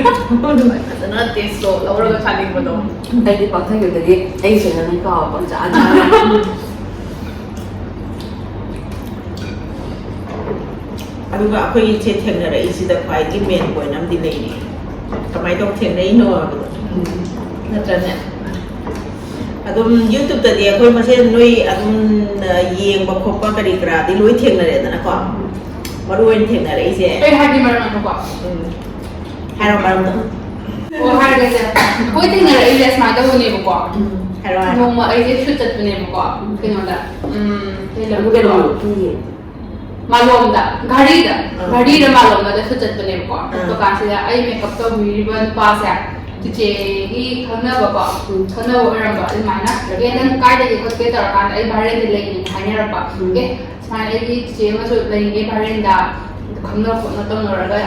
ꯐꯖꯅ ꯇꯦꯁꯇꯣ ꯂꯧꯔꯒ ꯆꯥꯅꯤꯡꯕꯗꯣ꯫ ꯑꯩꯗꯤ ꯄꯥꯛꯊꯈꯤꯕꯗꯒꯤ ꯑꯩꯒꯤ ꯆꯦꯅꯦꯜꯅ ꯀꯥꯎꯕ ꯄꯪꯆꯥ ꯆꯥꯔꯦ꯫ ꯑꯗꯨꯒ ꯑꯩꯈꯣꯏ ꯏꯆꯦ ꯊꯦꯡꯅꯔꯛꯏꯁꯤꯗ ꯈ꯭ꯋꯥꯏꯗꯒꯤ ꯃꯦꯟ ꯄꯣꯏꯟ ꯑꯃꯗꯤ ꯂꯩꯔꯤ꯫ ꯀꯃꯥꯏꯅ ꯇꯧ ꯊꯦꯡꯅꯩꯅꯣ ꯍꯥꯏꯕꯗꯣ꯫ ꯅꯠꯇ꯭ꯔꯅꯦ? ꯑꯗꯨꯝ YouTube-ꯇꯗꯤ ꯑꯩꯈꯣꯏ ꯃꯁꯦꯟ ꯅꯣꯏ ꯑꯗꯨꯝ, ꯑ, ꯌꯦꯡꯕ ꯈꯣꯠꯄ ꯀꯔꯤ ꯀꯔꯥꯗꯤ ꯂꯣꯏ ꯊꯦꯡꯅꯔꯦꯗꯅꯀꯣ? ꯃꯔꯨ ꯑꯣꯏꯅ ꯊꯦꯡꯅꯔꯛꯏꯁꯦ꯫ ꯑꯩ ꯍꯥꯏꯒꯦ ꯃꯔꯝ ꯑꯃꯀꯣ꯫ ꯎꯝ꯫ ꯍꯥꯏꯔꯣ ꯃꯔꯝꯗꯣ꯫ ꯑꯣ, ꯍꯥꯏꯔꯒꯦꯁꯦ꯫ ꯑꯩꯈꯣꯏ ꯊꯦꯡꯅꯔꯛꯏꯁꯦ ꯁꯨꯃꯥꯏꯅ ꯇꯧꯕꯅꯦꯕꯀꯣ꯫ ꯎꯝ, ꯍꯥꯏꯔꯣ, ꯍꯥꯏꯔꯣ꯫ ꯅꯣꯡꯃ ꯑꯩꯁꯦ shoot ꯆꯠꯄꯅꯦꯕꯀꯣ꯫ ꯎꯝ꯫ ꯀꯩꯅꯣꯗ꯫ ꯎꯝ, ꯀꯩ ꯑꯗꯨ ꯂꯝꯗꯅꯣ? ꯀꯩꯅꯣ, ꯎꯝ꯫ ꯃꯥꯂꯣꯝꯗ, ꯘꯥꯔꯤꯗ, ꯑꯥ꯫ ꯘꯥꯔꯤꯗ ꯃꯥꯂꯣꯝꯗ shoot ꯆꯠꯄꯅꯦꯕꯀꯣ꯫ ꯑꯥ꯫ ꯆꯠꯄ ꯀꯥꯟꯁꯤꯗ ꯑꯩ makeup ꯇꯧꯕꯤꯔꯤꯕ ꯅꯨꯄꯥꯁꯦ ꯆꯤꯆꯦꯒꯤ ꯈꯪꯅꯕꯀꯣ, ꯎꯝ꯫ ꯈꯪꯅꯕ ꯑꯣꯏꯔꯝꯕ ꯑꯗꯨꯃꯥꯏꯅ, "ꯑꯦ, ꯅꯪ ꯀꯥꯏꯗꯒꯤ ꯈꯣꯠꯀꯦ?" ꯇꯧꯔꯀꯥꯟꯗ ꯑꯩ ꯚꯥꯔꯦꯟꯗ ꯂꯩꯅꯤ ꯍꯥꯏꯅꯔꯛꯄ꯫ ꯎꯝ꯫ "ꯑꯦ, ꯁꯨꯃꯥꯏꯅ ꯑꯩꯒꯤ ꯆꯤꯆꯦ ꯑꯃꯁꯨ ꯂꯩꯔꯤꯉꯩ ꯚꯥꯔꯦꯟꯗ ꯈꯪꯅ ꯈꯣꯠꯅ ꯇꯧꯅꯔꯒ,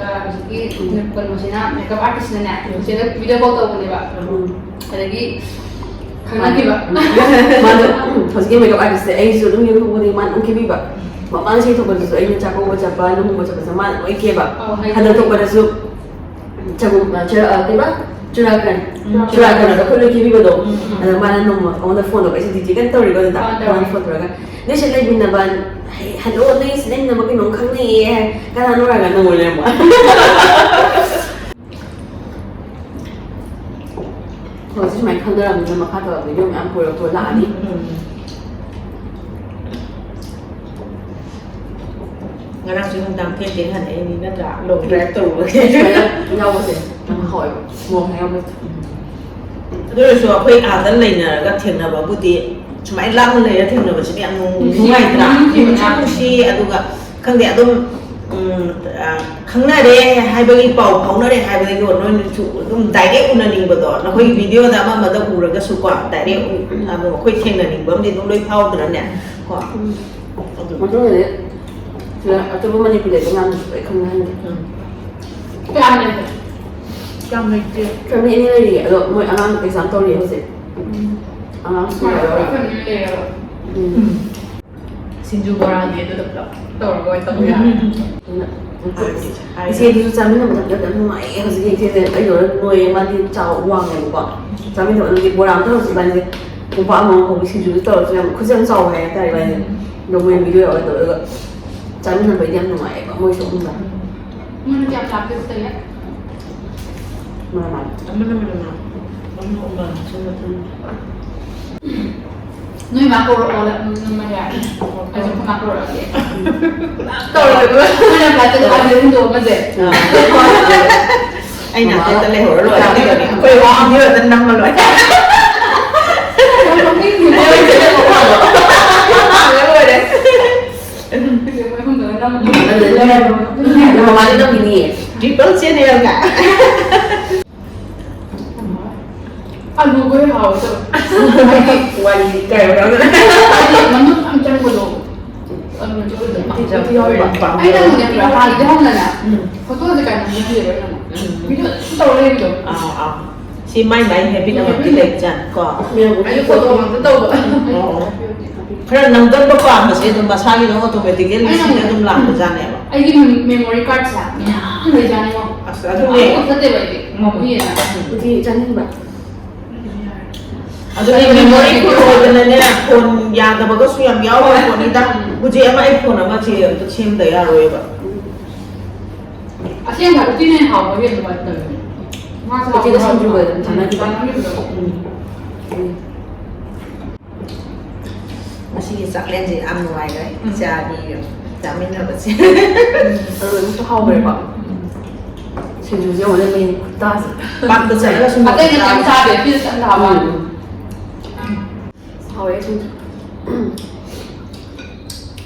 ꯑ, ꯍꯧꯖꯤꯛꯀꯤ ꯎꯝ꯫ ꯀꯩꯅꯣꯁꯤꯅ, makeup artist-ꯁꯤꯅꯅꯦ, ꯎꯝ꯫ ꯆꯤꯆꯦꯗ video call ꯇꯧꯕꯅꯦꯕ꯫ ꯎꯝ꯫ ꯑꯗꯒꯤ ꯈꯪꯅꯈꯤꯕ꯫ ꯃꯥꯗꯣ, ꯎꯝ, ꯍꯧꯖꯤꯛꯀꯤ makeup artist-ꯁꯦ ꯑꯩꯁꯨ ꯑꯗꯨꯝ ꯌꯦꯡꯊꯣꯛꯄꯗꯒꯤ ꯃꯥꯅ ꯑꯗꯨꯝ ꯀꯦꯕꯤꯕ꯫ ꯃꯃꯥꯡ ꯆꯍꯤ ꯊꯣꯛꯄꯗꯁꯨ ꯑꯩꯅ ꯆꯥꯛꯀꯧꯕ ꯆꯠꯄ, ꯂꯨꯍꯣꯡꯕ ꯆꯠꯄꯁꯦ ꯃꯥꯅ ꯂꯣꯏ ꯀꯦꯕ꯫ ꯑꯧ, ꯍꯥꯏꯗꯤ ꯍꯟꯗꯛ ꯊꯣꯛꯄꯗꯁꯨ ꯆꯒꯨꯝ-, ꯑ, ꯆꯨꯔꯥ-, ꯑ, ꯀꯩꯕ? ꯆꯨꯔꯥꯀꯔꯟ꯫ ꯎꯝ꯫ ꯆꯨꯔꯥꯀꯔꯟ ꯑꯗꯣ ꯑꯩꯈꯣꯏ ꯂꯣꯏ ꯀꯦꯕꯤꯕꯗꯣ꯫ ꯎꯝ, ꯎꯝ꯫ ꯑꯗ ꯃꯥꯅ ꯅꯣꯡꯃ ꯑꯩꯉꯣꯟꯗ phone ꯇꯧꯔꯛꯑꯦ, "ꯑꯩꯁꯦ D J ꯀꯟꯅ ꯇꯧꯔꯤꯀꯣ" ꯑꯗꯨꯗ꯫ ꯑꯥ, ꯇꯧꯔꯦ꯫ ꯃꯥꯅ phone ꯇꯧꯔꯒ, "ꯅꯣꯏ ꯁꯤ ꯂꯩꯃꯤꯟꯅꯕ, ꯍꯜꯂꯣ, ꯅꯣꯏ ꯁꯤ ꯂꯩꯃꯤꯟꯅꯕ ꯀꯩꯅꯣꯝ ꯈꯪꯅꯩꯌꯦ" ꯍꯥꯏ꯫ "ꯀꯅꯥꯅꯣ?" ꯍꯥꯏꯔꯒ ꯅꯪ ꯑꯣꯏ ꯂꯩꯔꯝꯕ꯫ ꯍꯧꯖꯤꯛ ꯁꯨꯃꯥꯏꯅ ꯈꯪꯅꯔꯕꯅꯤꯅ ꯃꯈꯥ ꯇꯧꯔꯛꯄ ꯚꯤꯗꯤꯑꯣ ꯃꯌꯥꯝ ꯄꯨꯔꯛꯑꯣ ꯂꯥꯛꯑꯅꯤ꯫ ꯎꯝ꯫ ꯉꯔꯥꯡꯁꯨ ꯅꯨꯡꯗꯥꯡ ꯊꯦꯡ ꯊꯦꯡ ꯍꯜꯂꯛꯏꯅꯤ ꯅꯠꯇ꯭ꯔꯥ? ꯂꯣꯡ ꯗ꯭ꯔꯥꯏꯚ ꯇꯧꯔꯨꯕꯒꯤ꯫ ꯁꯨꯃꯥꯏꯅ ꯌꯥꯎꯕꯁꯦ ꯌꯥꯝ ꯍꯥꯎꯋꯦꯕ꯫ ꯃꯣꯔꯣꯛ ꯌꯥꯎꯕꯁꯦ꯫ ꯑꯗꯨ ꯑꯣꯏꯔꯁꯨ ꯑꯩꯈꯣꯏ ꯑꯥꯗ ꯂꯩꯅꯔꯒ ꯊꯦꯡꯅꯕꯕꯨꯗꯤ ꯁꯨꯃꯥꯏꯅ ꯂꯥꯞꯅ ꯂꯩꯔ ꯊꯦꯡꯅꯕꯁꯤꯗꯤ ꯌꯥꯝ ꯅꯨꯡ- ꯅꯨꯡꯁꯤ, ꯅꯨꯡꯉꯥꯏꯇ꯭ꯔꯥ? ꯅꯨꯡꯁꯤ, ꯅꯨꯡꯁꯤ, ꯅꯨꯡꯁꯤ꯫ ꯑꯗꯨꯒ ꯈꯪꯗꯦ ꯑꯗꯨꯝ ꯎꯝ, ꯑ, ꯈꯪꯅꯔꯦ ꯍꯥꯏꯕꯒꯤ ꯄꯥꯎ ꯐꯥꯎꯅꯔꯦ ꯍꯥꯏꯕꯒꯤ ꯅꯣꯏꯅꯁꯨ ꯑꯗꯨꯝ ꯗꯥꯏꯔꯦꯛ ꯎꯅꯅꯤꯡꯕꯗꯣ ꯅꯈꯣꯏꯒꯤ ꯚꯤꯗꯤꯑꯣꯗ ꯑꯃ ꯑꯃꯗ ꯎꯔꯒꯁꯨꯀꯣ ꯗꯥꯏꯔꯦꯛ ꯑꯗꯣ ꯑꯩꯈꯣꯏ ꯊꯦꯡꯅꯅꯤꯡꯕ ꯑꯃꯗꯤ ꯑꯗꯨꯝ ꯂꯣꯏ ꯐꯥꯎꯗ꯭ꯔꯅꯦ ꯀꯣ꯫ ꯑꯗꯨ ꯃꯇꯨꯡꯗꯗꯤ ꯁꯤꯗ ꯑꯇꯣꯞꯄ ꯃꯅꯤꯄꯨꯔ ꯂꯩꯕ ꯃꯌꯥꯝꯗꯨꯁꯨ ꯂꯣꯏ ꯈꯪꯅꯍꯟꯒꯦ꯫ ꯎꯝ꯫ ꯀꯌꯥꯝ ꯂꯩꯒꯦ? ꯀꯌꯥꯝ ꯂꯩꯒꯦ? ꯐꯦꯃꯤꯂꯤ ꯑꯅꯤ ꯂꯩꯔꯤꯌꯦ ꯑꯗꯣ ꯃꯣꯏ ꯑꯉꯥꯡ ꯑꯦꯛꯖꯥꯝ ꯇꯧꯔꯤꯌꯦ ꯍꯧꯖꯤꯛ꯫ ꯑꯉꯥꯡ ꯁ꯭ꯀꯨꯜ ꯌꯥꯎꯔꯤ꯫ ꯐꯦꯃꯤꯂꯤ ꯂꯩꯔꯕ? ꯎꯝ꯫ ꯁꯤꯡꯖꯨ ꯕꯣꯔꯥꯗꯤ ꯑꯗꯨꯗ ꯄꯨꯂꯞ ꯇꯧꯔꯒ ꯑꯣꯏꯅ ꯇꯧꯕ ꯌꯥꯔꯦ꯫ ꯑꯗꯨꯅ ꯏꯆꯦꯗꯨꯁꯨ ꯆꯥꯃꯤꯟꯅꯕ ꯃꯇꯝꯗ ꯌꯥꯝ ꯅꯨꯡꯉꯥꯏꯌꯦ꯫ ꯍꯧꯖꯤꯛꯀꯤ ꯏꯆꯦꯁꯦ ꯑꯩꯒ ꯅꯣꯏꯌꯦ, ꯃꯥꯗꯤ ꯆꯥꯎ ꯋꯥꯡꯉꯦꯕꯀꯣ꯫ ꯆꯥꯃꯤꯟꯅꯕ ꯑꯗꯨꯒꯤ ꯕꯣꯔꯥ ꯑꯃ ꯇꯧꯔꯁꯨ ꯏꯕꯥꯅꯤꯁꯦ ꯀꯣꯝꯄꯥꯛ ꯑꯃꯃꯝ ꯍꯧꯕꯤ ꯁꯤꯡꯖꯨꯁꯨ ꯇꯧꯔꯁꯨ ꯌꯥꯝ ꯈꯨꯠꯁꯦ ꯌꯥꯝ ꯆꯥꯎꯕ ꯍꯥꯏ ꯍꯥꯏꯇꯥꯔꯦ ꯏꯕꯥꯅꯤꯁꯦ꯫ ꯑꯗꯣ ꯃꯣꯏ ꯚꯤꯗꯤꯑꯣ ꯌꯥꯎꯔ ꯇꯧꯔꯒ ꯆꯥꯃꯤꯟꯅꯕꯩꯗꯤ ꯌꯥꯝ ꯅꯨꯡꯉꯥꯏꯌꯦꯕ ꯃꯣꯏꯁꯨ ꯑꯍꯨꯝꯗ꯫ ꯃꯣꯏꯅ ꯀꯌꯥꯝ ꯂꯥꯞꯀꯦ ꯁꯤꯗꯒꯤ? ꯃꯥꯅ ꯃꯥꯅ꯫ ꯑꯃꯅ ꯃꯅꯝ ꯂꯥꯛ, ꯑꯃꯅ ꯎꯃꯪ ꯁꯤꯟꯕ ꯊꯨꯝ꯫ ꯅꯣꯏ ꯃꯥ ꯀꯧꯔꯛꯑꯣ, ꯅꯪ ꯃꯌꯥ꯫ ꯑꯩꯁꯨ ꯑꯩꯈꯣꯏ ꯃꯥ ꯀꯧꯔꯛꯑꯒꯦ꯫ ꯇꯧꯔꯒ ꯑꯩꯈꯣꯏꯅ ꯐ꯭ꯂꯥꯏꯠꯇ ꯊꯥꯕꯤꯔ ꯍꯨꯟꯗꯣꯛꯑꯝꯃꯁꯦ꯫ ꯑꯩꯅ ꯍꯦꯛꯇ ꯂꯩꯍꯧꯔ ꯂꯣꯏꯔꯦ꯫ ꯑꯩꯈꯣꯏ ꯋꯥ ꯑꯃ ꯍꯦꯛꯇ ꯅꯝꯃ ꯂꯣꯏꯔꯦ꯫ ꯂꯣꯏꯔꯦ꯫ ꯑꯗꯨꯗꯤ ꯃꯃꯥꯗꯤ ꯅꯝꯈꯤꯅꯤꯌꯦ꯫ ꯇ꯭ꯔꯤꯄꯜ ꯆꯦꯅꯦꯜꯒ꯫ ꯑꯂꯨꯒ ꯍꯥꯎꯋꯦ ꯇꯧꯋꯦ꯫ ꯍꯥꯏꯗꯤ ꯋꯥꯔꯤꯗꯤ ꯀꯩ ꯍꯥꯏꯕ? ꯍꯥꯏꯗꯤ ꯃꯅꯨꯡ ꯌꯥꯝ ꯆꯪꯕꯗꯣ꯫ ꯑꯗꯨꯅ ꯆꯣꯏꯗꯅ ꯄꯥꯝꯖꯕ ꯑꯣꯏꯔꯦ꯫ ꯑꯩꯅ ꯑꯃꯨꯛꯅꯦ ꯄꯨꯔꯥ ꯍꯥꯟꯅꯗꯤ ꯍꯧꯅꯅꯦ꯫ ꯎꯝ꯫ ꯐꯣꯇꯣꯁꯦ ꯀꯥꯏ ꯅꯝꯅꯗꯦꯕ ꯑꯩꯅ ꯑꯃꯨꯛ꯫ ꯎꯝ꯫ ꯚꯤꯗꯤꯑꯣ ꯑꯗꯨꯝ ꯇꯧꯔ ꯂꯩꯕꯗꯣ꯫ ꯑꯥ, ꯑꯥ꯫ ꯁꯤ ꯃꯥꯏ ꯃꯥꯏ ꯍꯦꯕꯤꯠ ꯑꯃꯗꯤ ꯂꯩꯕꯖꯥꯠꯅꯤ ꯀꯣ꯫ ꯑꯩꯁꯨ ꯐꯣꯇꯣ ꯉꯥꯛꯇ ꯇꯧꯕ꯫ ꯑꯣ꯫ ꯈꯔ ꯅꯝꯒꯟꯕ ꯄꯥꯝꯕꯁꯦ ꯑꯗꯨꯝ ꯃꯁꯥꯒꯤ ꯑꯗꯨꯝ ꯑꯣꯇꯣꯃꯦꯇꯤꯀꯦꯜꯂꯤ ꯁꯤꯗ ꯑꯗꯨꯝ ꯂꯥꯛꯄꯖꯥꯠꯅꯦꯕ꯫ ꯑꯩꯒꯤ ꯃꯦꯃꯣꯔꯤ ꯀꯥꯔꯠꯁꯦ ꯃꯌꯥꯝ ꯂꯩꯖꯥꯠꯅꯤꯉꯣ꯫ ꯑꯁ, ꯑꯗꯨꯅꯦ꯫ ꯑꯃꯐꯥꯎ ꯆꯠꯇꯦꯕ ꯑꯩꯗꯤ꯫ ꯃꯣꯏꯅ꯫ ꯎꯇꯤ ꯆꯥꯅꯤꯡꯕ꯫ ꯑꯗꯨꯅꯦ, ꯃꯦꯃꯣꯔꯤ ꯐꯨꯜ ꯑꯣꯏꯗꯅꯅꯦ, ꯐꯣꯟ ꯌꯥꯗꯕꯒꯁꯨ ꯌꯥꯝ ꯌꯥꯎꯔ ꯄꯣꯠꯅꯤꯗ꯫ ꯍꯧꯖꯤꯛ ꯑꯃ ꯑꯩ ꯐꯣꯟ ꯑꯃ ꯆꯦ ꯑꯝꯇ ꯁꯦꯝꯗ ꯌꯥꯔꯣꯏꯕ꯫ ꯑꯁꯦꯡꯕ ꯎꯇꯤꯅ ꯍꯦꯟꯅ ꯍꯥꯎꯕ ꯍꯦꯟꯕ ꯃꯥꯜꯂꯦ꯫ ꯎꯆꯤꯗ ꯁꯤꯡꯖꯨꯒ ꯑꯗꯨꯝ ꯆꯥꯟꯅꯈꯤꯕ꯫ ꯎꯝ꯫ ꯉꯁꯤꯒꯤ ꯆꯥꯛꯂꯦꯟꯁꯦ ꯌꯥꯝ ꯅꯨꯡꯉꯥꯏꯈ꯭ꯔꯦ꯫ ꯎꯝ꯫ ꯏꯆꯥ ꯑꯅꯤ ꯆꯥꯃꯤꯟꯅꯕꯁꯦ꯫ ꯑꯗꯨ ꯑꯗꯨꯝꯁꯨ ꯍꯥꯎꯈ꯭ꯔꯦꯀꯣ꯫ ꯁꯤꯡꯖꯨꯁꯦ ꯌꯦꯡꯉꯨꯅꯦ, ꯃꯤ ꯈꯨꯠꯇꯥꯁꯦ꯫ ꯄꯥꯛꯇ ꯆꯠꯂꯒ ꯁꯨꯝ ꯑꯇꯩ ꯀꯩꯝ ꯆꯥꯗꯦ, ꯄꯤꯖ ꯆꯠꯂ ꯍꯥꯞꯄ꯫ ꯎꯝ꯫ ꯍꯥꯎꯋꯦ ꯁꯤꯡꯖꯨ꯫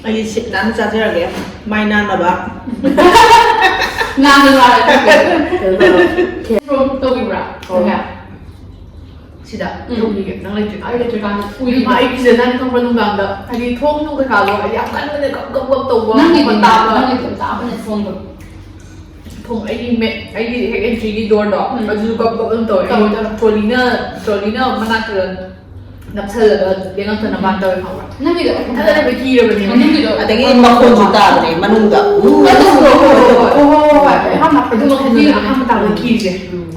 ꯑꯩ ꯁꯤꯠ ꯅꯥꯟꯅ ꯆꯥꯖꯔꯒꯦ꯫ ꯃꯥꯏ ꯅꯥꯟꯅꯕ꯫ ꯅꯥꯟꯅ ꯅꯥꯟꯅ ꯆꯥꯒꯦ꯫ ꯀꯩꯅꯣ ꯇꯧꯔꯣ꯫ ꯀꯦ- ꯐꯣꯟ ꯇꯧꯕꯤꯕ꯭ꯔꯥ? ꯑꯣ꯫ ꯁꯤꯗ ꯎꯝ꯫ ꯇꯧꯕꯤꯒꯦ꯫ ꯅꯪ ꯂꯩꯇ꯭ꯔꯤꯀꯥꯟꯗ꯫ ꯑꯩ ꯂꯩꯇ꯭ꯔꯤꯀꯥꯟꯗ ꯎꯏꯕ꯫ ꯏꯃꯥ, ꯑꯩ ꯀꯤꯖꯅꯤ ꯈꯪꯕ꯭ꯔꯥ, ꯅꯨꯡꯗꯥꯡꯗ꯫ ꯍꯥꯏꯗꯤ ꯊꯣꯡ ꯅꯨꯡ ꯀꯩꯀꯥꯗꯣ ꯍꯥꯏꯗꯤ ꯌꯥꯝ ꯀꯟꯕꯅꯦ, ꯒꯞ ꯒꯞ ꯒꯞ ꯇꯧꯕ ꯅꯪꯒꯤꯗꯤ ꯃꯈꯣꯟ ꯇꯥꯕ꯫ ꯅꯪꯒꯤꯗꯤ ꯑꯗꯨꯝ ꯇꯥꯕꯅꯦ ꯊꯣꯡꯗꯣ꯫ ꯊꯣꯡ ꯑꯩꯒꯤ ꯃꯦ-, ꯑꯩꯒꯤ ꯍꯦꯛ entry ꯒꯤ door ꯗꯣ, ꯎꯝ꯫ ꯑꯗꯨꯁꯨ ꯒꯞ ꯒꯞ ꯑꯗꯨꯝ ꯇꯧꯋꯦ꯫ ꯇꯧꯋꯦ, ꯇꯧꯋꯦ꯫ Trolley ꯅ, trolley ꯅ ꯃꯅꯥꯛꯇ ꯅꯞꯁꯜꯂꯒ ꯂꯦꯡꯉꯛꯇꯅꯕ ꯇꯧꯋꯦ ꯈꯪꯕ꯭ꯔꯥ? ꯅꯪꯒꯤꯗꯣ ꯏꯊꯟꯗ ꯂꯩꯕ ꯀꯤꯔꯕꯅꯦ꯫ ꯅꯪꯒꯤꯗꯣ ꯑꯗꯒꯤ ꯃꯈꯣꯟꯁꯨ ꯇꯥꯕꯅꯦ ꯃꯅꯨꯡꯗ꯫ ꯍꯣꯏ, ꯍꯣꯏ, ꯍꯣꯏ, ꯍꯣꯏ, ꯍꯣꯏ꯫ ꯑꯗꯨ ꯃꯈꯣꯟꯗꯨꯅ ꯑꯍꯥꯟꯕ ꯇꯥꯕꯗ ꯀꯤꯔꯤꯁꯦ꯫ ꯎꯝ꯫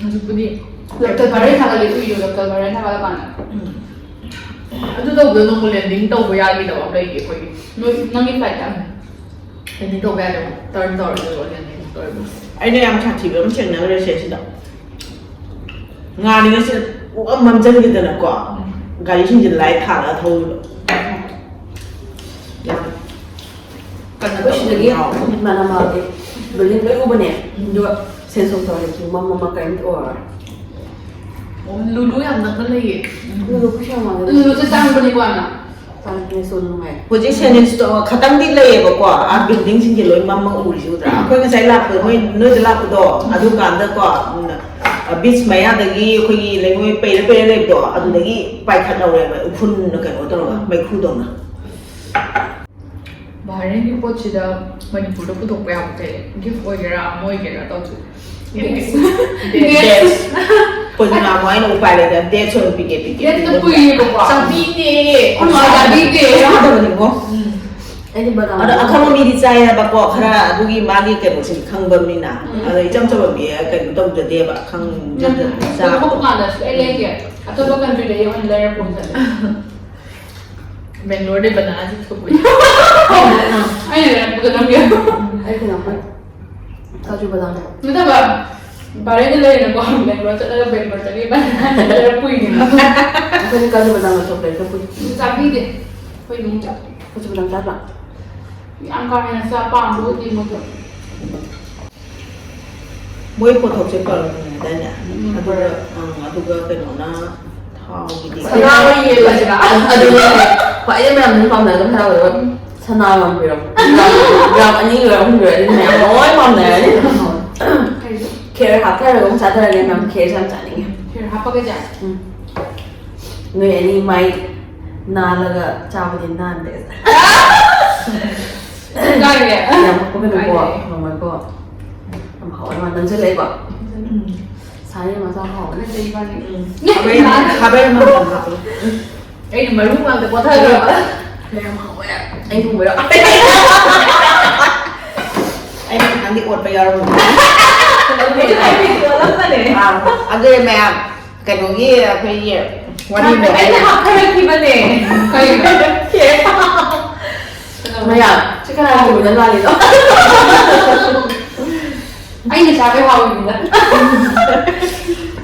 ꯍꯧꯖꯤꯛꯄꯨꯗꯤ ꯂꯣꯀꯦꯜ ꯚꯥꯏꯔꯦꯜ ꯊꯥꯒꯠꯂꯤ, ꯎꯏꯌꯣ, ꯂꯣꯀꯦꯜ ꯚꯥꯏꯔꯦꯜ ꯊꯥꯒꯠꯂꯀꯥꯟꯗ꯫ ꯎꯝ꯫ ꯑꯗꯨ ꯇꯧꯕꯗꯣ ꯅꯣꯡꯃ landing ꯇꯧꯕ ꯌꯥꯈꯤꯗꯕ ꯑꯃ ꯂꯩꯒꯦ ꯑꯩꯈꯣꯏꯒꯤ꯫ ꯅꯣꯏ, ꯅꯪꯒꯤ flight ꯇ? ꯎꯝ꯫ Landing ꯇꯧꯕ ꯌꯥꯗꯦꯕ꯫ Turn ꯇꯧꯔ ꯑꯗꯨꯒ landing ꯇꯧꯔꯦꯕ꯫ ꯑꯩꯅ ꯌꯥꯝ ꯁꯥꯊꯤꯕ ꯑꯃ ꯊꯦꯡꯅꯈ꯭ꯔꯦ ꯁꯦ ꯁꯤꯗ꯫ ꯉꯥꯔꯤꯉꯩꯁꯤꯗ ꯄꯨꯡꯃꯝ ꯃꯝꯁꯤꯟꯈꯤꯗꯅꯀꯣ, ꯎꯝ꯫ ꯒꯥꯔꯤꯁꯤꯡꯁꯦ light ꯊꯥꯜꯂꯒ ꯊꯧꯔꯤꯕ꯫ ꯌꯥꯝ ꯀꯩꯅꯣ ꯑꯩꯈꯣꯏ ꯁꯤꯗꯒꯤ ꯇꯧꯕ ꯌꯥꯎꯋꯦ꯫ ꯏꯃꯥꯟꯅꯕꯒꯤ building ꯂꯣꯏ ꯎꯕꯅꯦ꯫ ꯎꯝ꯫ ꯑꯗꯨꯒ ꯁꯦꯟꯁꯣꯡ ꯇꯧꯔꯦ ꯄꯨꯡꯃꯝ ꯃꯝꯃ ꯀꯔꯤꯝꯇ ꯎꯔꯔꯣꯏ꯫ ꯑꯣ, ꯂꯨꯂꯨ ꯌꯥꯝ ꯅꯛꯅ ꯂꯩꯌꯦ꯫ ꯂꯨꯂꯨ ꯄꯩꯁꯥ ꯃꯥꯡꯉꯦ꯫ ꯂꯨꯂꯨꯁꯦ ꯇꯥꯡꯕꯅꯤꯀꯣ ꯌꯥꯝꯅ꯫ ꯇꯥꯡꯉꯦ, ꯁꯣ ꯅꯨꯡꯉꯥꯏ꯫ ꯍꯧꯖꯤꯛ ꯁꯦꯅꯤꯁꯇꯣ ꯈꯇꯪꯗꯤ ꯂꯩꯌꯦꯕꯀꯣ, ꯑꯥ building ꯁꯤꯡꯁꯦ ꯂꯣꯏ ꯃꯝꯃ ꯎꯔꯤꯁꯦ ꯎꯗ꯭ꯔꯥ? ꯑꯩꯈꯣꯏ ꯉꯁꯥꯏ ꯂꯥꯛꯄꯗ, ꯃꯣꯏ, ꯅꯣꯏꯗ ꯂꯥꯛꯄꯗꯣ, ꯑꯗꯨꯀꯥꯟꯗꯀꯣ, ꯎꯝ, beach ꯃꯌꯥꯗꯒꯤ ꯑꯩꯈꯣꯏꯒꯤ ꯂꯩꯉꯣꯏ ꯄꯩꯔ ꯄꯩꯔ ꯂꯩꯕꯗꯣ, ꯑꯗꯨꯗꯒꯤ ꯄꯥꯏꯈꯠꯍꯧꯔꯦꯕ, ꯎꯐꯨꯟꯅ ꯀꯩꯅꯣ ꯇꯧꯔꯒ, ꯃꯩꯈꯨꯗꯧꯅ꯫ ꯕꯍꯔꯦꯟꯒꯤ ꯄꯣꯠꯁꯤꯗ ꯃꯅꯤꯄꯨꯔꯗ ꯄꯨꯊꯣꯛꯄ ꯌꯥꯕ ꯀꯩ? Gift ꯑꯣꯏꯒꯦꯔꯥ, ꯑꯃ ꯑꯣꯏꯒꯦꯔꯥ ꯇꯧꯁꯦ꯫ Dates꯫ Dates꯫ ꯄꯨꯔꯅꯤꯃꯥ ꯃꯣꯏꯅ ꯎꯄꯥꯏ ꯂꯩꯇ dates ꯑꯣꯏꯅ ꯄꯤꯒꯦ, ꯄꯤꯒꯦ, dates ꯇꯣ ꯄꯤꯒꯦ꯫ ꯀꯨꯏꯔꯦꯕꯀꯣ꯫ ꯆꯥꯕꯤꯗꯦ꯫ ꯑꯩꯈꯣꯏ ꯃꯥ ꯆꯥꯕꯤꯗꯦ꯫ ꯆꯥꯗꯕꯅꯤꯀꯣ꯫ ꯎꯝ꯫ ꯑꯩꯗꯤ ꯕꯗꯥꯝ ꯑꯗꯣ ꯑꯈꯪꯕ ꯃꯤꯗꯤ ꯆꯥꯏ ꯍꯥꯏꯕꯀꯣ, ꯈꯔ ꯑꯗꯨꯒꯤ ꯃꯥꯒꯤ ꯀꯩꯅꯣꯁꯤꯡ ꯈꯪꯕ ꯃꯤꯅ꯫ ꯎꯝ꯫ ꯑꯗꯣ ꯏꯆꯝ ꯆꯝꯕ ꯃꯤ ꯀꯩꯅꯣ ꯇꯧꯖꯗꯦꯕ, ꯈꯪꯖꯗꯦ꯫ ꯎꯝ꯫ ꯆꯥꯕ꯫ ꯊꯣꯛꯄ ꯀꯥꯟꯗ ꯁꯨꯛꯂꯩ ꯂꯩꯗꯦ꯫ ꯑꯇꯣꯞꯄ country ꯗꯒꯤ ꯑꯣꯏꯅ ꯂꯩꯔ ꯄꯨꯔꯛꯄꯅꯦ꯫ ꯕꯦꯡꯒ꯭ꯂꯣꯔꯗꯩ banana chips ꯀ ꯄꯨꯔꯛꯏ꯫ ꯑꯩꯅ ꯂꯩꯔꯛꯄꯗꯣ ꯅꯪꯒꯤ꯫ ꯑꯩ ꯀꯩꯅꯣ, ꯀꯥꯖꯨ ꯕꯗꯥꯝ꯫ ꯅꯠꯇꯕ, ꯕꯥꯔꯦꯗ ꯂꯩꯔꯦꯅꯀꯣ, ꯕꯦꯡꯒ꯭ꯂꯣꯔ ꯆꯠꯂꯒ ꯕꯦꯡꯒ꯭ꯂꯣꯔ ꯆꯠꯂꯤ ꯏꯕꯥꯅꯤ ꯂꯩꯔ ꯄꯨꯏꯅꯦꯕ꯫ ꯑꯩꯈꯣꯏꯗꯤ ꯀꯥꯖꯨ ꯕꯗꯥꯝ ꯂꯧꯊꯣꯛꯄꯗ ꯍꯦꯛꯇ ꯄꯨꯏ꯫ ꯆꯥꯕꯤꯗꯦ ꯑꯩꯈꯣꯏ ꯏꯃꯨꯡꯗ꯫ ꯀꯥꯖꯨ ꯕꯗꯥꯝ ꯆꯥꯗ꯭ꯔꯣ? ꯌꯥꯝ ꯀꯥ ꯍꯦꯟꯅ ꯆꯥ ꯄꯥꯝꯕ ꯑꯣꯏꯗꯦ ꯃꯣꯏꯗꯣ꯫ ꯃꯣꯏ ꯄꯣꯠꯊꯣꯛꯁꯦ ꯄꯔꯐ꯭ꯌꯨꯝꯅꯦꯗꯥꯏꯅꯦ? ꯎꯝ, ꯑꯗꯨꯒ, ꯄꯔꯐ꯭ꯌꯨꯝ꯫ ꯑꯪ, ꯑꯗꯨꯒ ꯀꯩꯅꯣꯅ ꯊꯥꯎꯒꯤꯗꯤ ꯁꯅꯥ ꯑꯣꯏꯅ ꯌꯦꯜꯂꯁꯤꯔꯥ? ꯑꯗꯨꯅꯦ ꯈ꯭ꯋꯥꯏꯗꯩ ꯃꯌꯥꯝꯅ ꯄꯥꯝꯅꯒꯗꯕ ꯍꯥꯏꯔꯒ ꯁꯅꯥ ꯑꯃ ꯄꯤꯔꯝꯃꯣ꯫ ꯒ꯭ꯔꯥꯝ ꯑꯅꯤ ꯑꯣꯏꯔ ꯑꯍꯨꯝ ꯑꯣꯏꯔ ꯑꯗꯨꯝ ꯃꯌꯥꯝ ꯂꯣꯏ ꯄꯥꯝꯅꯔꯅꯤ꯫ ꯀꯩꯅꯣ? ꯈꯦꯔ ꯍꯥꯞꯊꯔꯒ ꯑꯃꯨꯛ ꯆꯥꯊꯔꯒꯦ ꯃꯌꯥꯝ꯫ ꯈꯦꯔꯁꯦ ꯌꯥꯝ ꯆꯥꯅꯤꯡꯉꯦ꯫ ꯈꯦꯔ ꯍꯥꯞꯄꯒ ꯆꯥ? ꯎꯝ꯫ ꯅꯣꯏ ꯑꯅꯤ ꯃꯥꯏ ꯅꯥꯜꯂꯒ ꯆꯥꯕꯗꯤ ꯅꯥꯟꯗꯦ꯫ ꯀꯥꯏꯔꯦ? ꯌꯥꯝ ꯍꯥꯞꯄꯒꯅꯨꯀꯣ, ꯀꯥꯏꯔꯦ? ꯍꯥꯎꯔꯝꯃꯣꯏꯀꯣ꯫ ꯌꯥꯝ ꯍꯥꯎꯋꯦ, ꯃꯥ ꯅꯪꯁꯤꯜꯂꯛꯑꯦꯀꯣ꯫ ꯎꯝ꯫ ꯁꯥꯔꯤ ꯃꯆꯥ ꯍꯥꯎꯕꯅꯦ꯫ ꯅꯠꯇꯦ, ꯏꯕꯥꯅꯤ꯫ ꯎꯝ꯫ ꯈꯥꯕꯩ ꯑꯃ, ꯈꯥꯕꯩ ꯑꯃ ꯍꯥꯞꯄꯣ꯫ ꯑꯩꯅ ꯃꯔꯨ ꯉꯥꯛꯇ ꯀꯣꯊꯈ꯭ꯔꯕ꯫ ꯃꯌꯥꯝ ꯍꯥꯎꯋꯦ꯫ ꯑꯩ ꯊꯣꯡꯕꯩꯔꯣ? ꯑꯩꯅ ꯈꯤꯇꯪꯗꯤ ꯑꯣꯠꯄ ꯌꯥꯎꯔꯝꯃꯦ꯫ ꯑꯩ ꯑꯣꯠꯂꯝꯕꯅꯦ꯫ ꯑꯥ, ꯑꯗꯨ ꯃꯌꯥꯝ ꯀꯩꯅꯣꯒꯤ ꯑꯩꯈꯣꯏꯒꯤ ꯋꯥꯔꯤ ꯑꯩꯅ ꯍꯥꯞꯊꯔꯛꯈꯤꯕꯅꯦ꯫ ꯀꯩꯅꯣ? ꯃꯌꯥꯝ, ꯁꯤ ꯀꯅꯥ ꯊꯣꯡꯕꯗ ꯂꯥꯜꯂꯤꯅꯣ? ꯑꯩꯅ ꯆꯥꯕꯩ ꯍꯥꯎꯔꯤꯅꯤꯗ꯫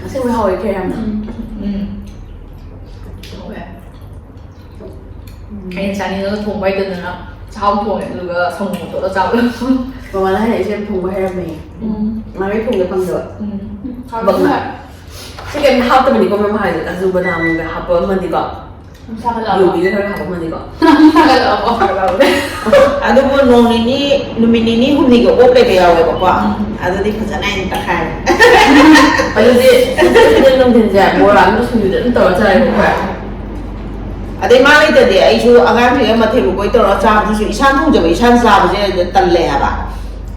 ꯑꯁꯦꯡꯕꯩ ꯍꯥꯎꯋꯦ ꯈꯦꯔ ꯌꯥꯝꯅ꯫ ꯎꯝ꯫ ꯍꯥꯎꯋꯦ꯫ ꯎꯝ꯫ ꯑꯩꯅ ꯆꯥꯅꯤꯡꯉꯒ ꯊꯣꯡꯕ ꯍꯩꯇꯗꯅ ꯆꯥꯛꯍꯥꯎ ꯊꯣꯡꯉꯦ, ꯑꯗꯨꯒ ꯁꯪꯒꯣꯝ ꯇꯣꯠꯂ ꯆꯥꯕꯗꯣ꯫ ꯃꯃꯥꯅ ꯍꯥꯏꯔꯛꯏꯁꯦ ꯌꯥꯝ ꯊꯣꯡꯕ ꯍꯩꯔꯝꯃꯦ꯫ ꯎꯝ꯫ ꯃꯥꯒꯤ ꯊꯣꯡꯕ ꯐꯪꯗꯕ꯫ ꯎꯝ꯫ ꯊꯕꯛꯅ꯫ ꯁꯤ ꯀꯩꯝꯇ ꯍꯥꯞꯇꯕꯅꯤꯀꯣ, ꯃꯦꯝ ꯍꯥꯏꯗꯣ ꯀꯥꯖꯨ ꯕꯗꯥꯝꯒ ꯍꯥꯞꯄ ꯑꯃꯅꯤꯀꯣ꯫ ꯁꯥꯒꯠꯂꯛꯑꯕꯣ? ꯌꯨꯕꯤꯒ ꯈꯔ ꯍꯥꯞꯄꯛꯄꯅꯤꯀꯣ꯫ ꯁꯥꯒꯠꯂꯛꯑꯕꯣ? ꯑꯗꯨꯕꯨ ꯅꯣꯡ ꯅꯤꯅꯤ, ꯅꯨꯃꯤꯠ ꯅꯤꯅꯤ ꯍꯨꯝꯅꯤꯒ ꯑꯣꯞ ꯂꯩꯕ ꯌꯥꯎꯋꯦꯕꯀꯣ꯫ ꯎꯝ꯫ ꯑꯗꯨꯗꯤ ꯐꯖꯅ ꯑꯩꯅ ꯇꯛꯈꯥꯏꯔꯦ꯫ ꯑꯗꯨꯗꯤ ꯅꯨꯡꯊꯤꯟꯁꯦ ꯕꯣꯔꯥ ꯑꯃ ꯁꯤꯡꯖꯨꯗ ꯑꯗꯨꯝ ꯇꯧꯔ ꯆꯥꯔꯦꯕꯀꯣ꯫ ꯑꯗꯩ ꯃꯥ ꯂꯩꯇ꯭ꯔꯗꯤ ꯑꯩꯁꯨ ꯑꯉꯥꯡꯁꯤꯡꯒ ꯃꯊꯦꯜ ꯂꯨꯀꯣꯏ ꯇꯧꯔꯒ ꯆꯥꯕꯗꯨꯁꯨ ꯏꯁꯥꯅ ꯊꯣꯡꯖꯕ ꯏꯁꯥꯅ ꯆꯥꯕꯁꯦ ꯇꯜꯂꯦ ꯍꯥꯏꯕ꯫